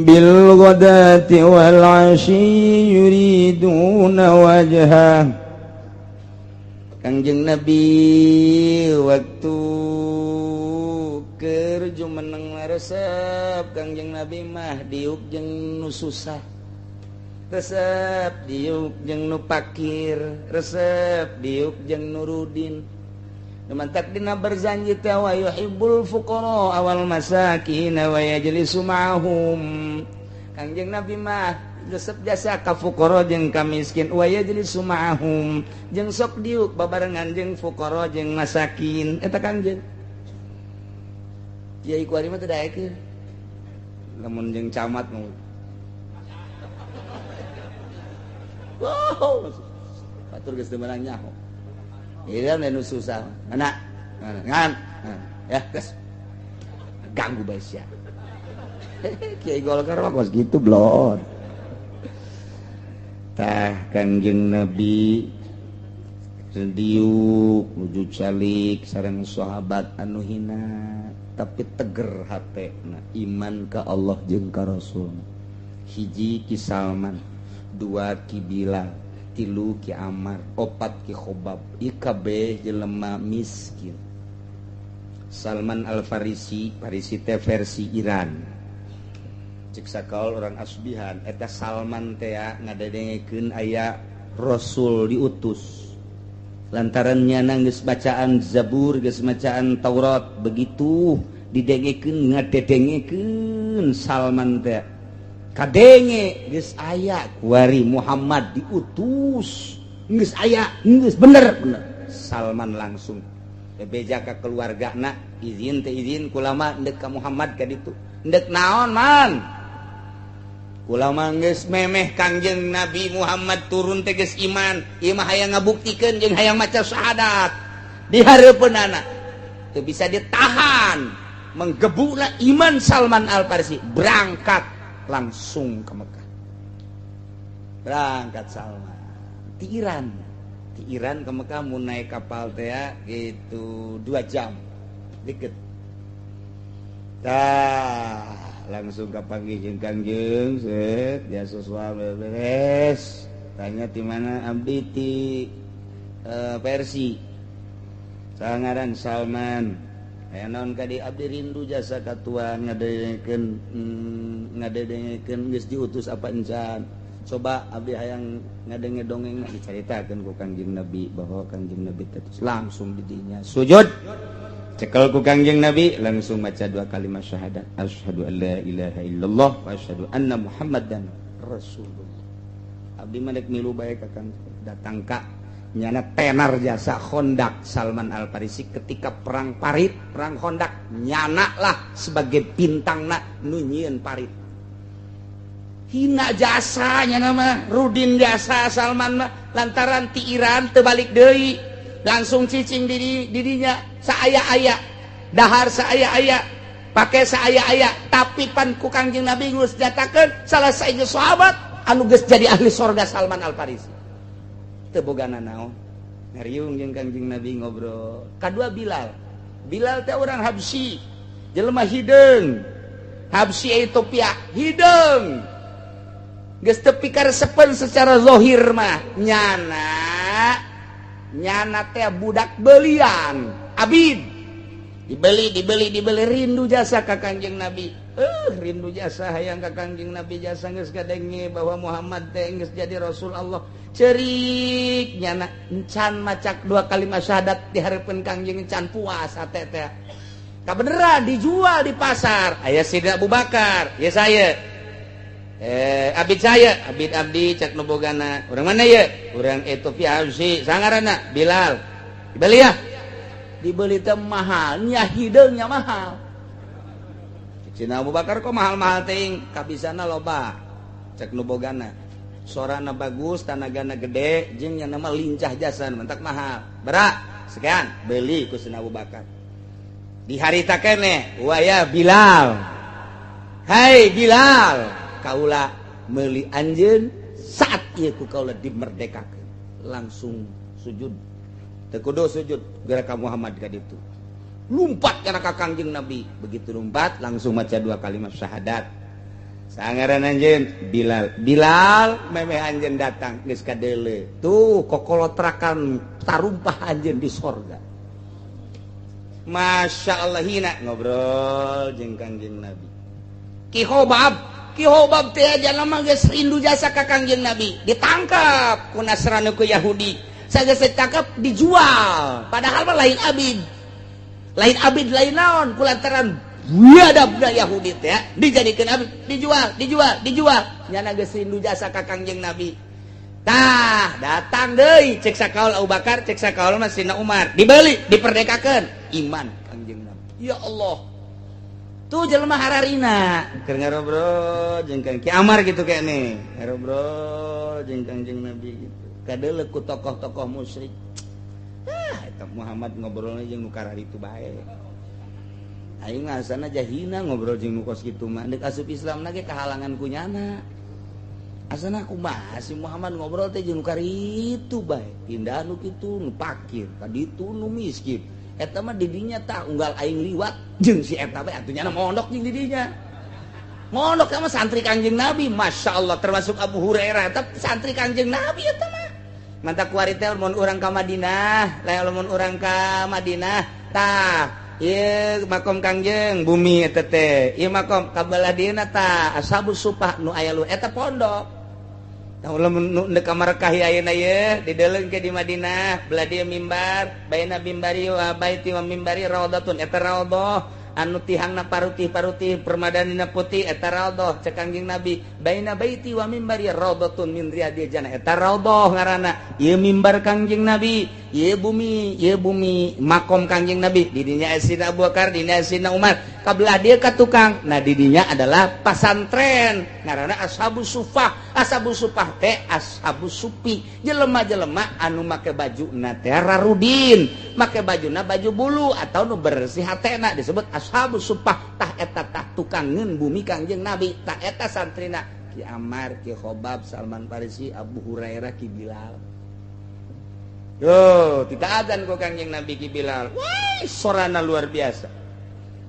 بالغداة والعشي يريدون وجهه. Kangjeng Nabi waktu keur jumeneng resep Kangjeng Nabi mah diuk jeung nu susah. Resep diuk jeung nu pakir, resep diuk jeung Nurudin. Mantak dina berzanji teh wa yuhibbul fuqara awal masakin wa yajlisu ma'hum. Kangjeng Nabi mah resep jasa ka fuqara jeung ka miskin wa yajlisu ma'hum, jeung sok diuk babarengan jeung fuqara jeung masakin. Eta Kangjeng. Kiai kuari mah teu daekeun. Lamun jeung camat mah. Wow, batur geus teu meunang nyaho. Iya, nu susah. Mana? Ngan. Ya, geus. Ganggu bae sia. Kiai Golkar mah kos gitu blon. Tah Kangjeng Nabi diuk nuju calik sareng sahabat anu hina tapi teger hatena iman ka Allah jeung ka Rasul. Hiji Ki Salman, dua Ki Bilal, tilu Ki Amar, opat Ki Khobab, IKB jelema miskin. Salman Al-Farisi, Farisi teh versi Iran. Cek sakaol orang Asbihan, eta Salman teh ngadedengekeun aya Rasul diutus. Lantaran nyana geus bacaan Zabur, geus bacaan Taurat, begitu didengekeun ngadedengekeun Salman teh. Kadenge geus aya kuari Muhammad diutus, geus aya, geus bener bener. Salman langsung bebeja ka keluargana, izin teh izin kulama ndek ka Muhammad ka ditu. Ndek naon man? Kulama geus memeh Kangjeng Nabi Muhammad turun teh geus iman, ieu mah hayang ngabuktikeun jeung hayang maca syahadat di hareupeunana. Teu bisa ditahan, menggebukna iman Salman Al-Farisi, berangkat langsung ke Mekah. Berangkat Salman di Iran, di Iran ke Mekah mau naik kapal teh gitu 2 jam deket. Tah langsung kapanggih jeung Kangjeng set dia sesuatu beres. Tanya di mana abdi ti Persi. Sangaran Salman. Aya naon ka di abdi rindu jasa ka tuan ngadedengekeun geus diutus apa encan. Coba abdi hayang ngadenge dongeng dicaritakeun ku Kangjeng Nabi bahwa Kangjeng Nabi teh langsung di dinya sujud. Cekel ku Kangjeng Nabi langsung maca 2 kalimat syahadat. Asyhadu an la ilaha illallah wa asyhadu anna Muhammadan Rasulullah. Abdi mah dek milu bae ka Kangjeng datang ka nyana tenar jasa Khondak Salman Al-Farisi ketika perang parit, perang Khondak nyana lah sebagai bintangna nu nyieun parit. Hina jasa nyana mah, rudin jasa Salman mah lantaran ti Iran teu balik deui, langsung cicing di didinya saaya-aya, dahar saaya-aya, pake saaya-aya, tapi pan ku Kangjeng Nabi geus nyatakeun salah saiji sahabat anu geus jadi ahli sorga Salman Al-Farisi. Teu bogana naon ngariung jeung Kangjeng Nabi ngobrol. Kadua Bilal. Bilal teh orang Habsyi, jelema hideung. Habsyi Ethiopia, hideung. Geus teu pikaresepeun secara zahir mah nyana nyana teh budak belian, abid. Dibeli dibeli dibeli rindu jasa ka Kangjeng Nabi. Rindu jasa hayang ka Kangjeng Nabi jasa geus kadenge bahwa Muhammad teh geus jadi Rasul Allah. Cerik nyana encan macak 2 kalimat syahadat di hareupeun Kangjeng encan puas hate teh. Kabeneran dijual di pasar. Aya Sidina Abu Bakar, ya saya. Abid saya, abid abdi cek nu bogana. Urang mana ye? Urang Ethiopia Habsyi, sangaranna Bilal. Dibeli ya? Dibeli teh mahal, nya hideungnya mahal. Cina Abu Bakar kok mahal-mahal teuing, kabisana loba. Cek nu bogana. Sorana bagus, tanagana gede, jeung nya nama lincah jasa, mentak mahal. Berak, sekian, beli ku Sina Abu Bakar. Di harita keneh, waya Bilal. Hai Bilal, kaula meuli anjeun saat ieu ku kaula dimerdekakeun. Langsung sujud. Teu kudu sujud geura ka Muhammad ka ditu. Lumpat kana ka Kangjeng Nabi. Begitu lumpat langsung maca 2 kalimat syahadat. Sangaran anjeun Bilal. Bilal memeh anjeun datang geus kadeule. Tuh kokolotrakan tarumpah anjeun di sorga. Masya Allah hina ngobrol jeung Kangjeng Nabi. Ki Khobab Ki Hobab teh jalma geus rindu jasa ka Kangjeng Nabi, ditangkap ku Nasrani, ku Yahudi. Sageus ditangkap, dijual, padahal mah lain abid, lain abid, lain naon. Kulantaran biadabna Yahudi teh dijadikan abid, dijual, dijual, dijual. Nyana geus rindu jasa ka Kangjeng Nabi. Tah, datang deui, cek sakaul Abu Bakar, cek sakaul mah Sina Umar, dibeli, diperdekakeun, iman Kangjeng Nabi. Ya Allah, tuh jelema hararina keur ngarobrol jeung Kang Ki Amar gitu kene, ngarobrol jeung Kangjeng Nabi gitu, kadeuleu ku tokoh-tokoh musyrik, ah, eta Muhammad ngobrolnya jeung nu kararitu bae. Aing mah asana jahina ngobrol jeung nu kos kitu mah. Deuk asup Islam ge kahalangan ku nyana. Asana kumaha si Muhammad ngobrol teh jeung nu karitu bae, pindah nu kitu, nu pakir ka ditu, nu miskin. Eta mah didinya tah unggal aing liwat jeung si eta bae, atuh nyana mondok jeung didinya, mondok sama santri Kangjeng Nabi. Masya Allah, termasuk Abu Hurairah eta santri Kangjeng Nabi eta mah. Mantap, kuari teh mun urang ka Madinah, lamun urang ka Madinah tah ieu makom Kangjeng, bumi eta teh, ieu makom kabelah dieuna, tah Ashabus Supah nu aya lu eta pondok. Lamun nu ka Makkah ayeuna ye dideuleu ke di Madinah, belah dieu mimbar, baina mimbari wa baiti wa mimbari raudhatun, eta raudhah anu tihangna parutih-parutih, permadanina putih, eta raudhah. Cek Kangjeng Nabi, baina baiti wa mimbari raudhatun min riyadil jannah, eta raudhah ngaranna. Ieu mimbar Kangjeng Nabi, ieu bumi, ieu bumi makom Kangjeng Nabi. Di dinya Sayyidina Abu Bakar, di dinya Sayyidina Umar. Kabelah dieu ka tukang, nah, di dinya adalah pasantren ngaranna Ashabus Sufah. Ashabus Sufah teh ashabus sufi, jelema-jelema anu make baju na teh rarudin, make bajuna baju bulu atau nu bersih hatena, disebut Ashabus Sufah. Tah, eta tah tukangeun bumi Kangjeng Nabi. Tah, eta santrina Ki Amar, Ki Khobab, Salman Farisi, Abu Hurairah, Ki Bilal. Yo, tidak azan ku Kangjeng Nabi Ki Bilal. Wah, sorana luar biasa.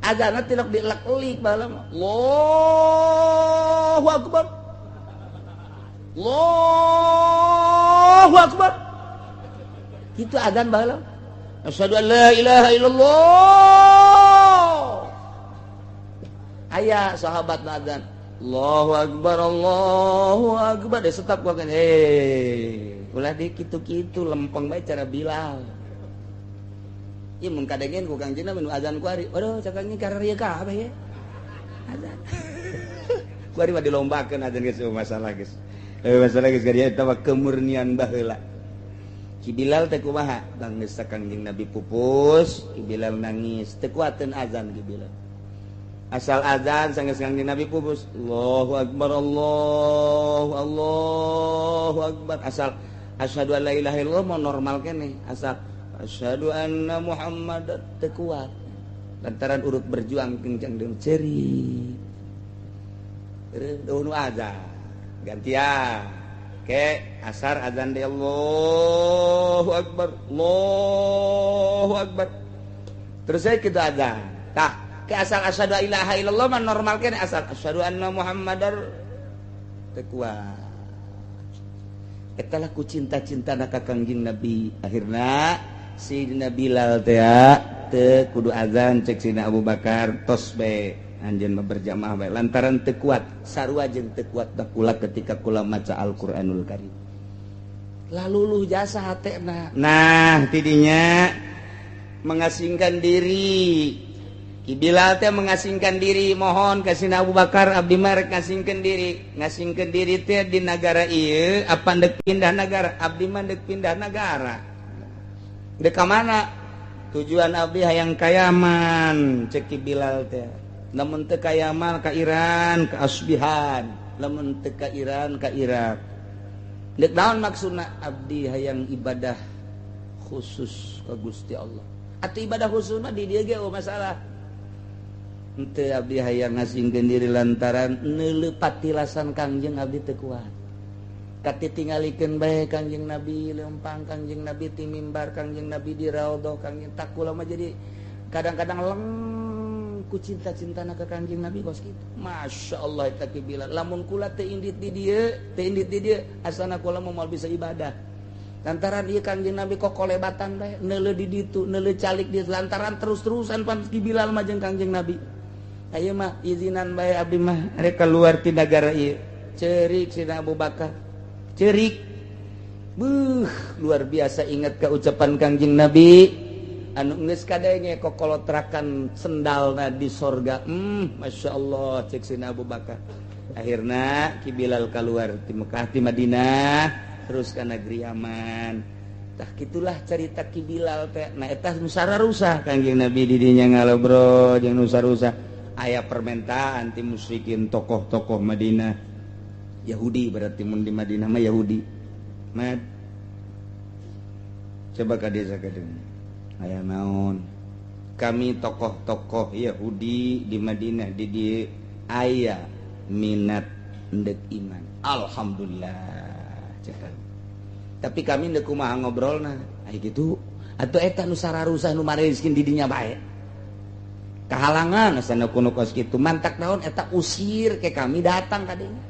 Azanna tilok dielek-elik baheula mah. Allahu Akbar. Allahu Akbar. Itu azan baheula. Asyhadu an la ilaha illallah. Aya sahabat azan. Allahu Akbar, Allahu Akbar. Deh tetap gua kan, eh, ulah di kitu-kitu, lempeng bae cara Bilal. Ieu mun kadengen ku Kangjeng Nabi nu azan kuari. Waduh, cak Kangjeng, kararieu kabeh ya. Azan. Kuari mah dilombakeun azan geus masalah geus. Eh, masalah geus ka eta mah kemurnian baheula. Ki Bilal teh kumaha? Bang, geus Kangjeng Nabi pupus, Ki Bilal nangis, teu kuateun azan Ki Bilal. Asal azan sanggeus Kangjeng Nabi pupus, Allahu Akbar, Allahu Allahu Akbar. Asal asyhadu an la ilaha illallah mau normal keneh, asal asyhadu anna Muhammadan teu kuat. Lantaran urut berjuang kencang deun ceri. Eueuh nu azan. Gantian. Ke asar azan di Allahu Akbar, Allahu Akbar. Terus saya kita azan. Tah, ke asal asyhadu ilaha illallah mah normal keneh, asal asyhadu anna Muhammadar teu kuat. Eta lah ku cinta-cinta ka Kangjeng Nabi. Akhirna Sayyidina Bilal teh teu kudu azan, cek Sayyidina Abu Bakar, tos bae anjeun mah, berjamaah bae, lantaran teu kuat. Sarua jeung teu kuat kula ketika kula maca Al-Qur'anul Karim, laluluh jasa hatena. Nah, tidinya mengasingkan diri Ki Bilal teh, mengasingkan diri, mohon ka Sayyidina Abu Bakar, abdi mah rek ngasingkeun diri. Ngasingkeun diri teh di nagara ieu apa ndek pindah nagara? Abdi mah ndek pindah nagara. Dek ka mana tujuan abdi? Hayang ka Yaman, cek Ki Bilal teh. Lamun teu ka Yaman, ka Iran, ka Asbihan. Lamun teu ka Iran, ka Irak. Dek naon maksudna? Abdi hayang ibadah khusus ka Gusti Allah. Atau ibadah khusus mah di dieu ge oh masalah. Henteu, abdi hayang ngasingkeun diri lantaran neuleuh patilasan Kangjeng abdi teu kuat. Katitingalikeun bae Kangjeng Nabi lempang, Kangjeng Nabi ti mimbar, Kangjeng Nabi di raudhah, Kangjeng tak kula mah jadi kadang-kadang leng ku cinta-cintana ka Kangjeng Nabi kos kitu. Masya Allah, eta Ki Bilal. Lamun kula teu indit di dieu, teu indit di dieu, asana kula moal bisa ibadah. Lantaran ieu Kangjeng Nabi kok kolebatan bae, neuleuh di ditu, neuleuh calik di, lantaran terus-terusan pan Ki Bilal mah jeung Kangjeng Nabi. Ayo mah izinan bae, abdi mah rek keluar ti negara ieu. Cerik Sidina Abu Bakar, cerik. Buh, luar biasa. Ingat ke ucapan Kangjeng Nabi anu geus kadenge kokolotrakan sendalna di sorga. Masya Allah, cek Sidina Abu Bakar. Akhirna Ki Bilal keluar di Mekah, di Madinah, terus ke negeri Yaman. Tah, gitulah cerita Ki Bilal teh. Nah, eta nu sararusah Kangjeng Nabi di dinya ngalobrol jeung nu sarusah. Aya permintaan ti musyrikin, tokoh-tokoh Madinah, Yahudi berarti. Mun di Madinah mah Yahudi. Mad, coba ka desa ka. Aya naon? Kami tokoh-tokoh Yahudi di Madinah di dieu aya minat ndek iman. Alhamdulillah, cek. Tapi kami ndek kumaha ngobrolna? Aya gitu atau eta nu sararusah, nu mareskin di dinya bae kahalangan asana kuno kos kitu. Mantak naon eta? Usir ke, kami datang kadinya,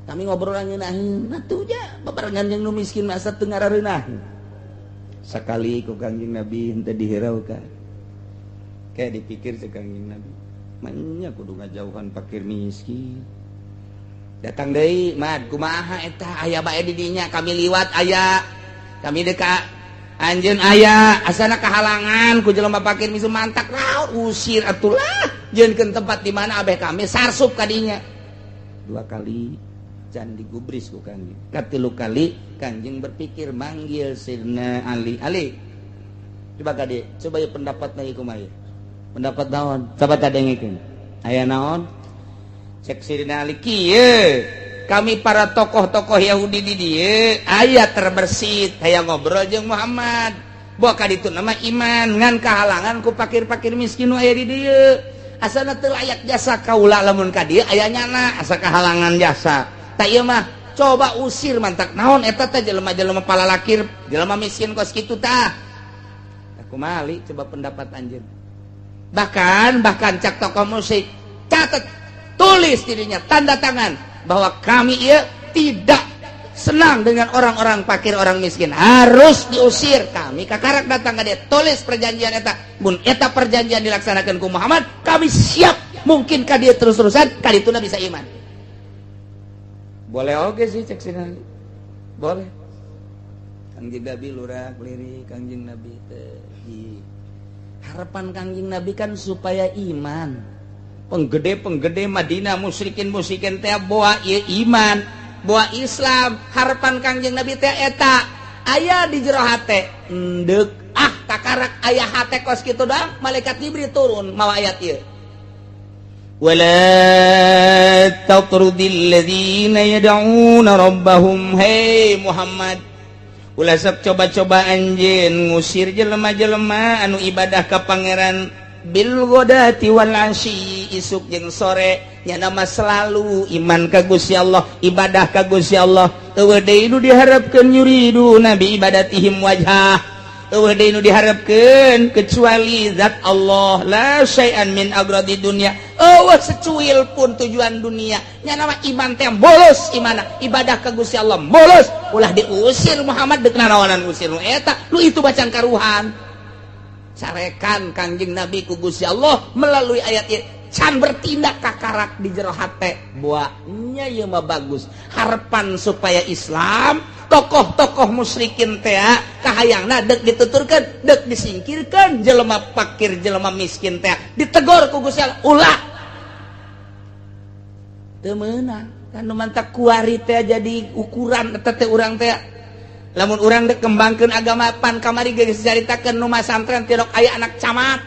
kami ngobrol ngeunaheun atuh ja babarengan jeung nu miskin, masa teu ngarareunah sakali ku Kangjeng Nabi henteu dihiraukan. Kayak dipikir cek Kangjeng Nabi, manya kudu ngajauhan fakir miskin. Datang deui, "Mad, kumaha eta, aya bae di dinya? Kami liwat aya, kami deka anjeun aya, asana kahalangan ku jelema fakir miskin. Mantak naon? Usir atulah, jieunkeun tempat di mana abeh kami sarsup kadinya." Dua kali can digubris ku Kangjeng. Katilu kali Kangjeng berpikir, manggil Sidna Ali. "Ali, coba kade, coba ya pendapat na kumaha?" "Pendapat naon? Coba kadengekeun." "Aya naon?" Cek Sidna Ali, "Kieu, kami para tokoh-tokoh Yahudi di dieu aya terbersit hayang ngobrol jeung Muhammad. Boa ka ditu nama iman, ngan kahalangan ku pakir-pakir miskin nu aya di dieu. Asana teu layak jasa kaula lamun ka dieu aya nyana, asa kahalangan jasa. Tak, ieu mah coba usir. Mantak naon eta teh jelema-jelema palalakir, jelema miskin kos kitu tah? Kumaha, Ali, coba pendapat anjeun?" Bahkan bahkan cak tokoh musyrik, "Catat, tulis dirinya, tanda tangan bahwa kami iya tidak senang dengan orang-orang fakir, orang miskin, harus diusir. Kami kakarak datang ke dia, tulis perjanjian eta. Mun eta perjanjian dilaksanakan ku Muhammad, kami siap mungkin ka dia terus-terusan ka dituna bisa iman." "Boleh oke sih," cek sini, "boleh." Kangjeng Nabi lurah lirik. Kangjeng Nabi teh di harapan Kangjeng Nabi kan supaya iman penggede penggede Madinah, musyrikin musyrikin teh, boa ieu iman, boa Islam. Harapan Kangjeng Nabi teh eta aya di jero hate endek. Ah, kakarak aya hate kos kitu doang, malaikat Jibril turun mawa ayat ieu, "Wala tatrudil ladzina yad'una rabbahum." Hei Muhammad, ulah sok coba-coba anjeun ngusir jelema-jelema anu ibadah ka Pangeran, bil ghadati wal asyi, isuk jeung sore. Nya nama selalu iman ka Gusti Allah, ibadah ka Gusti Allah. Eueuh deui nu diharapkeun, yuridu nabi ibadatihim wajhah. Eueuh deui nu diharapkeun kecuali zat Allah, la syai'an min agradi dunya. Eueuh secuil pun tujuan dunia. Nya nama iman teh bolos, imana ibadah ka Gusti Allah bolos. Ulah diusir Muhammad, deuk narawanan usir nu eta lu itu bacaan karuhan. Carekan Kangjeng Nabi ku Gusti Allah melalui ayat ieu, can bertindak. Kakarak di jero hate, buahnya ieu mah bagus. Harapan supaya Islam, tokoh-tokoh musyrikin teh kahayangna dek dituturkeun, dek disingkirkan jelema fakir, jelema miskin teh, ditegor ku Gusti Allah, ulah. Teu meunang kan nu mantak kuari teh jadi ukuran eta teh. Urang teh lamun urang dek kembangkeun agama, pan kamari geus dicaritakeun, nu masantren tilok aya anak camat,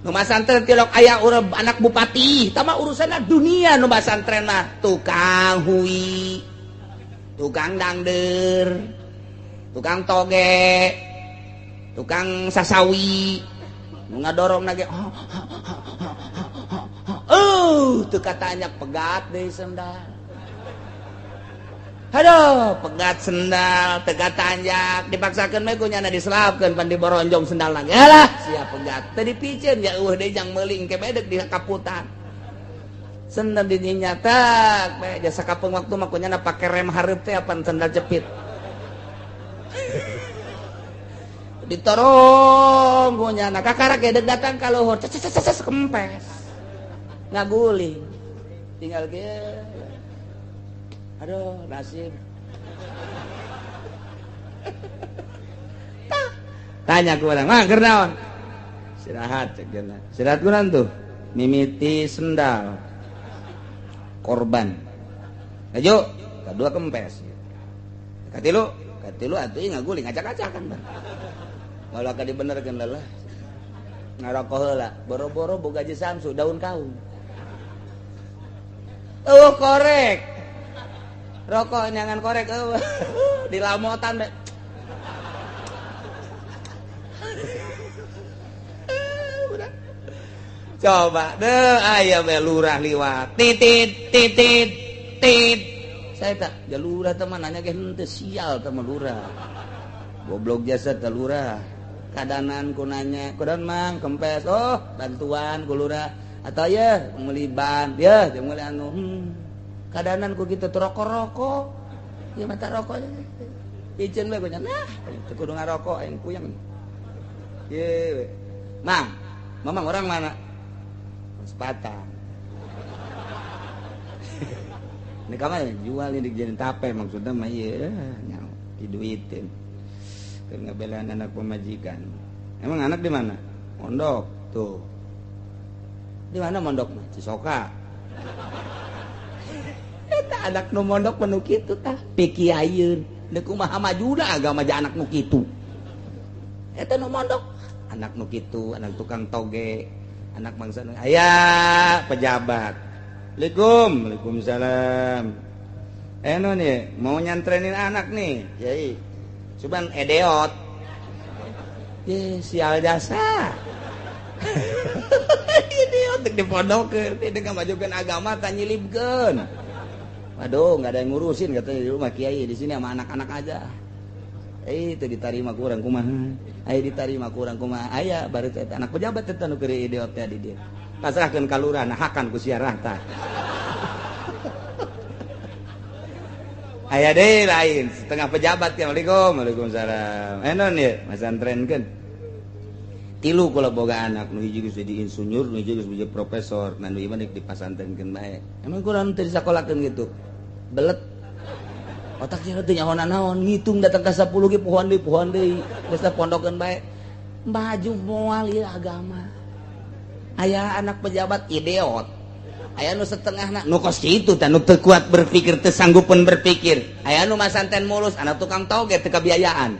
nu masantren tilok aya urang anak bupati. Tama urusanna dunia. Nu masantren mah tukang hui, tukang dangder, tukang toge, tukang sasawi, nu ngadorong nage. Oh, tuh katanya pegat deh sendal. Aduh, pegat sendal, tegat tanjak, dipaksakan mah kunyana diselapkeun, pan diboronjong sendal lagi. Alah, siap pegat. Teu dipiceun ya, eueuh deui jang meuling ke bedek di kaputan. Sendal di nyatak, bae jasa kapeung waktu mah kunyana pake rem hareup teh, apan sendal jepit. Ditorong kunyana kakarak gedeg datang ka luhur, ces ces ces, kempes. Ngaguling. Tinggal kieu. Aduh, nasib. Tanya ku urang, "Mah, keur naon?" Istirahat cek cenah. Istirahat ku naon tuh? Mimiti sendal. Korban. Ayo, kadua kempes. Katilu, katilu atuh ngaguling acak-acakan bang. Malah ka dibenerkeun lelah. Ngarokok heula, boro-boro boga Haji Samsu daun kaung. Eueuh korek. Rokok nyangan korek eueuh. Dilamotan be. Coba deh aya we lurah liwat. Titit titit tit. Saya tak ya lurah teman nanya ge henteu sial teh lurah. Goblok jasa teh lurah. Kadanan ku nanya, kudan mang kempes, oh bantuan ku lurah atau ya meuli ban, ya jeung meuli anu. Kadanan ku kitu rokok-rokok. Ya mata rokok. Iceun we nya. Nah, teu kudu ngarokok aing puyeng. Ye we. Mang, mamang orang mana? Sepatang. Ini kamar jual ini dijadiin tape maksudnya mah ieu nyaho diduitin. Keur ngabelaan anak pemajikan. Emang anak di mana? Mondok tuh. Di mana mondok mah? Cisoka. Eta anak nu mondok mah nu kitu tah, pikiayeun. Deuk kumaha majuna agama ja anak nu kitu. Eta nu mondok, anak nu kitu, anak tukang toge, anak bangsa aya pejabat. Assalamualaikum, waalaikumsalam. Eno nih, mau nyantrenin anak nih, yai. Cuman edeot. Ye, sial jasa. Idiot di pondokeun, tidak ngamajukeun agama tah nyilibkeun. Waduh, nggak ada yang ngurusin katanya di rumah kiai, di sini sama anak-anak aja. Itu ditarima kurang kumaha. Aya ditarima kurang kumaha. Aya baru teh anak pejabat teh nu keur idiot teh di dieu. Pasrahkeun ka lurah nah hakan ku siarah tah. Aya deui lain setengah pejabat ya. Waalaikum, waalaikumsalam. Enon ye masantrenkeun. Tilu kula boga anak nu hiji geus jadi insinyur, nu hiji geus jadi profesor, nah nu ieu mah deuk dipasantrenkeun bae. Emang kurang teu disakolakeun kitu. Belet. Otaknya teu nyaho naon, ngitung datang ka 10 ge pohoan deui. Geus teh pondokeun bae. Maju moal ieu agama. Aya anak pejabat idiot. Aya nu setengahna nu kos kitu teh nu teu kuat berpikir, teu sanggupeun berpikir. Aya nu masanten mulus, anak tukang toge teu kabiayaan.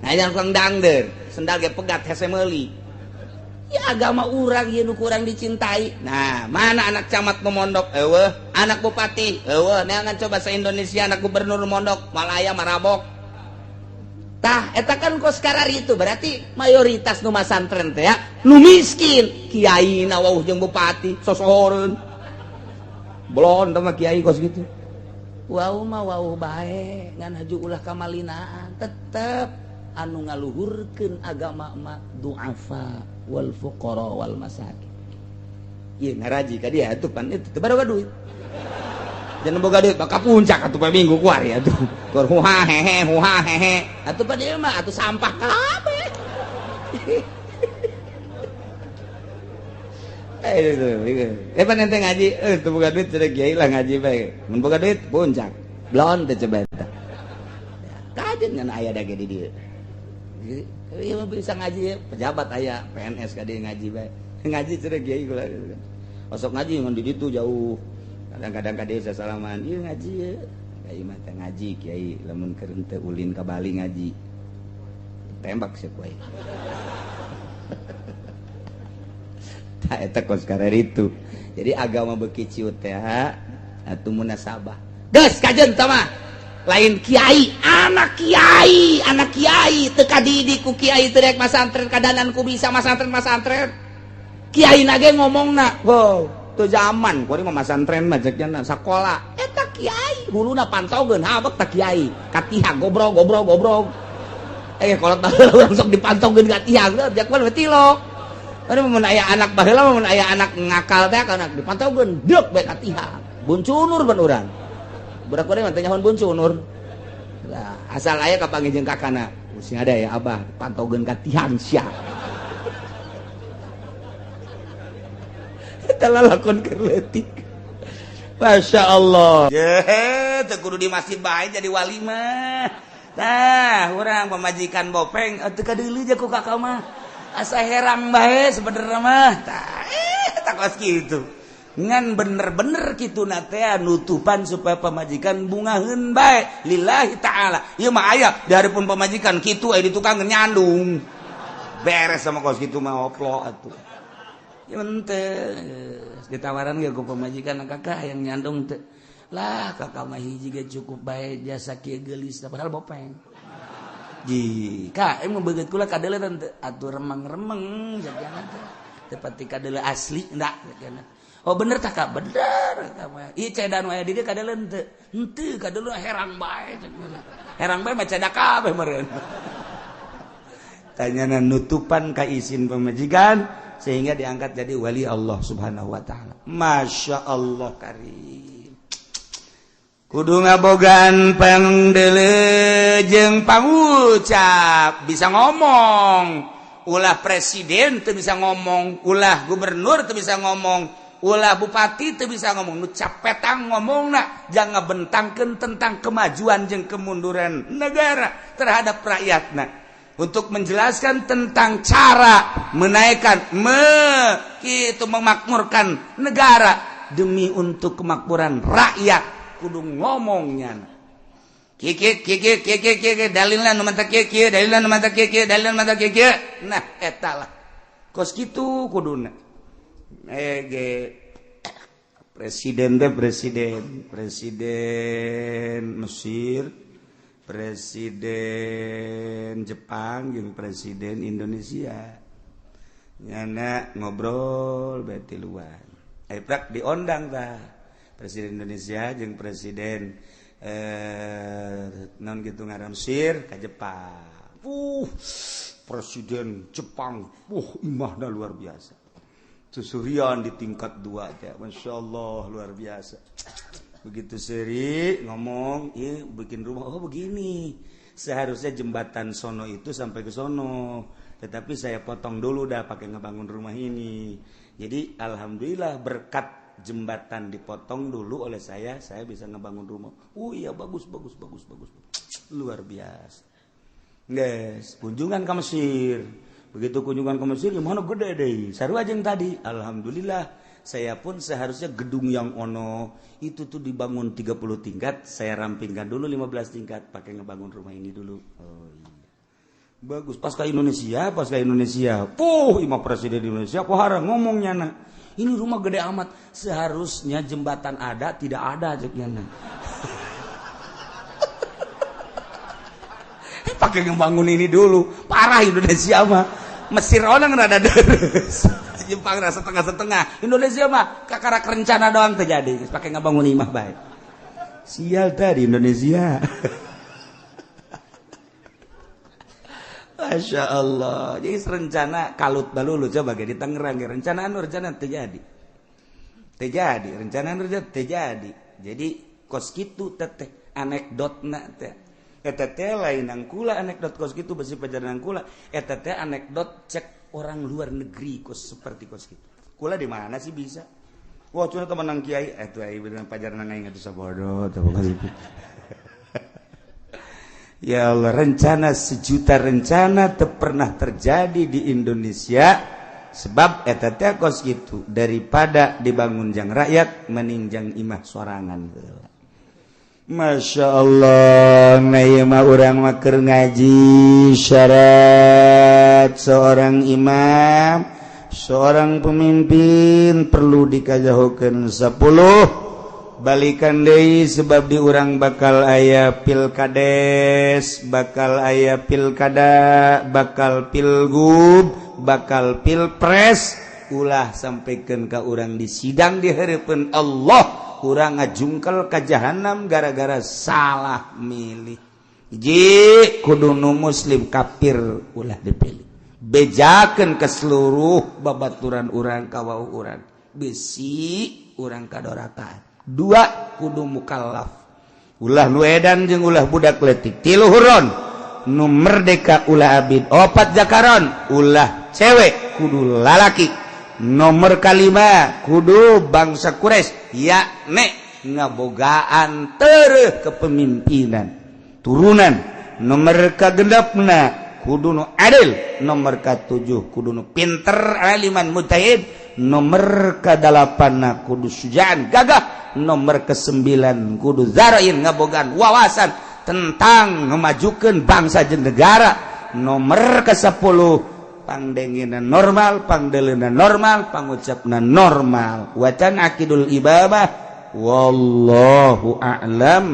Aya tukang dangder, sendal ge pegat hese meuli. Ya agama urang ieu nu kurang dicintai. Nah, mana anak camat nu mondok? Eueuh, anak bupati, eueuh, neangan coba se-Indonesia anak gubernur mondok, Malaya marabok. Tah, eta kan kos karari itu berarti mayoritas nu masantren teh ya, nu miskin, kiai na wauh jeung bupati, sosohoreun. Blon teh mah kiai kos gitu. Wau mah wau bae, ngan haju ulah kamalinaan, tetep anu ngaluhurkeun agama mah du'afa wal fuqara wal masakin. Ieu ngaraji ka dia atuh pan itu teu baroga duit. Jangan boga duit bakal puncak atuh poe minggu kuari atuh. Keur huha hehe huha hehe. Atuh pan ieu mah atuh sampah kabeh. Pan ente ngaji, teu boga duit cenah kiai lah ngaji bae. Mun boga duit puncak. Blon teh coba eta. Kajen ngan aya da ge di dieu. Ieu mah bisa ngaji pejabat aya PNS ka dieu ngaji bae. Ngaji cenah kiai kula. Osok ngaji ngan di ditu jauh. Kadang-kadang ka dieu sasalaman, ieu ngaji ye. Kiai mah teh ngaji kiai lamun keur henteu ulin ka Bali ngaji. Tembak sia ku aing. Tah eta kos kararitu. Jadi agama beuki ciut teh atuh munasabah. Geus kajeun tah mah. Lain kiai, anak kiai teu kadidik ku kiai teu rek masantren kadanan ku bisa masantren. Kiai na ge ngomongna, "Wow, teu zaman kuari mah masantren mah cek nya sakola." Eta kiai huluna pantaukeun habek tah kiai, katiha gobrog gobrog gobrog. Kolot baheula urang sok dipantaukeun ka tihang, jak we tilok. Ari mun aya anak baheula mun aya anak ngakal teh kana dipantaukeun deuk bae ka tihang. Buncunur ban urang. Budak kuring mah teu nyahoan buncunur. Lah, asal aya kapanggih jeung kakana. Sing ada ya abah pantaukeun ka tihang sia. Eta lalakon keur leutik. Masya Allah. Ye, teu kudu di masjid bae jadi wali mah. Tah, urang pamajikan bopeng teu kadeuleu ku kakak mah. Asa herang bae sebenarnya mah. Tah, tak kos kitu. Ngan bener-bener kitu na teh nutupan supaya pamajikan bungaheun bae lillahi ta'ala. Ieu mah aya di hareupeun pamajikan kitu aya di tukang nyandung. Beres sama kos kitu mah oplo atuh. Ya ente ditawaran ge ku pamajikan, "Kakak yang nyandung teu?" "Lah, kakak mah hiji ge cukup bae, jasa kieu geulis," padahal bopeng. Ji, kak, emang beungeut kula kadeuleu teu? "Atuh remeng-remeng jadiana teh. Teu pati kadeuleu asli ndak jadiana." "Oh, bener tah, Kak?" "Bener eta mah." "Ieu cedan wae di dieu kadeuleu teu?" "Henteu, kadeuleu herang bae." Herang bae mah ceda kabeh meureun. Tanyana nutupan ka isin pamajikan sehingga diangkat jadi wali Allah Subhanahu wa taala. Masya Allah karim. Kudu ngabogaan pangdeuleu jeung pangucap, bisa ngomong. Ulah presiden teu bisa ngomong, ulah gubernur teu bisa ngomong, ulah bupati teu bisa ngomong. Nu capetang ngomongna jangan bentangkeun tentang kemajuan jeung kemunduran negara terhadap rakyatna. Untuk menjelaskan tentang cara menaikkan itu memakmurkan negara demi untuk kemakmuran rakyat, kudu ngomongnya kiki kiki kiki kiki, dalilna nu manta kieu kieu, dalilna nu manta kieu kieu, dalilna nu manta kieu kieu. Nah, eta lah kos kitu kuduna. Ge presiden teh, presiden presiden Mesir, presiden Jepang jeung presiden Indonesia nyana ngobrol bae tiluan. Prak diondang tah presiden Indonesia jeung presiden non gitu ngaran Mesir ke Jepang. Presiden Jepang, imahna luar biasa, susurian di tingkat dua teh, Masya Allah luar biasa. Begitu seri ngomong, iya bikin rumah, oh begini, seharusnya jembatan sono itu sampai ke sono, tetapi saya potong dulu dah pakai ngebangun rumah ini. Jadi alhamdulillah berkat jembatan dipotong dulu oleh saya bisa ngebangun rumah. Oh iya, bagus bagus bagus bagus, luar biasa. Guys, kunjungan ke Mesir. Begitu kunjungan ke Mesir, gimana gede deh. Sarua jeung tadi, alhamdulillah saya pun seharusnya gedung yang ono itu tuh dibangun 30 tingkat, saya rampingkan dulu 15 tingkat pakai ngebangun rumah ini dulu. Oh iya. Bagus. Pas ke Indonesia, pas ke Indonesia. Puh, imah presiden Indonesia kok harang ngomongnya nah. Ini rumah gede amat. Seharusnya jembatan ada, tidak ada ceknya nah. Pakai ngebangun ini dulu. Parah Indonesia mah. Mesir orang rada deres. Jepang rasa setengah-setengah. Indonesia mah kakarak rencana doang terjadi. Pakai ngebangun imah baik. Sial tadi Indonesia. Masya Allah. Jadi rencana kalut balulu coba ge di Tangerang ge rencana anu rencana terjadi. Terjadi, rencana anu rencana terjadi. Jadi kos kitu teteh anekdotna teh. Eta teh lain kula anekdot kos kitu besi pajaran kula. Eta teh anekdot cek orang luar negeri kos seperti kos kitu. Kula di mana sih bisa? Wah, cuma teman nang kiai atuh ai bener pajaran aing atuh sabodo teh kos kitu. Ya Allah, rencana sejuta rencana teu pernah terjadi di Indonesia sebab eta teh kos kitu, daripada dibangun jang rakyat mending jang imah sorangan heula. Masya Allah, nah ieu mah urang mah keur ngaji syarat seorang imam, seorang pemimpin perlu dikajahokeun 10 balikan deui, sebab di urang bakal aya pilkades, bakal aya pilkada, bakal pilgub, bakal pilpres. Ulah sampaikan ka urang di sidang di hareupeun Allah, urang ngajungkel ka jahanam gara-gara salah milih. Hiji, kudu nu muslim, kafir ulah dipilih. Bejakeun ke seluruh babaturan urang, ka wau urang, besi urang kadorakaan. Dua, kudu mukallaf, ulah nu edan jeung ulah budak leutik. Tilu, huron nu merdeka, ulah abid. Opat, zakaron, ulah cewek, kudu lalaki. Nomor kalima, kudu bangsa Quraisy, yakni ngabogaan tereh kepemimpinan turunan. Nomor kagenepna, kudu nu adil. Nomor katujuh, kudu nu pinter, aliman mujtahid. Nomor kadalapanna, kudu sujaan, gagah. Nomor kesembilan, kudu zarain, ngabogaan wawasan tentang memajukan bangsa jeung negara. Nomor ke-10, pangdengina normal, pangdelena normal, pangucapna normal. Wa tan'aqidul imamah. Wallahu a'lam.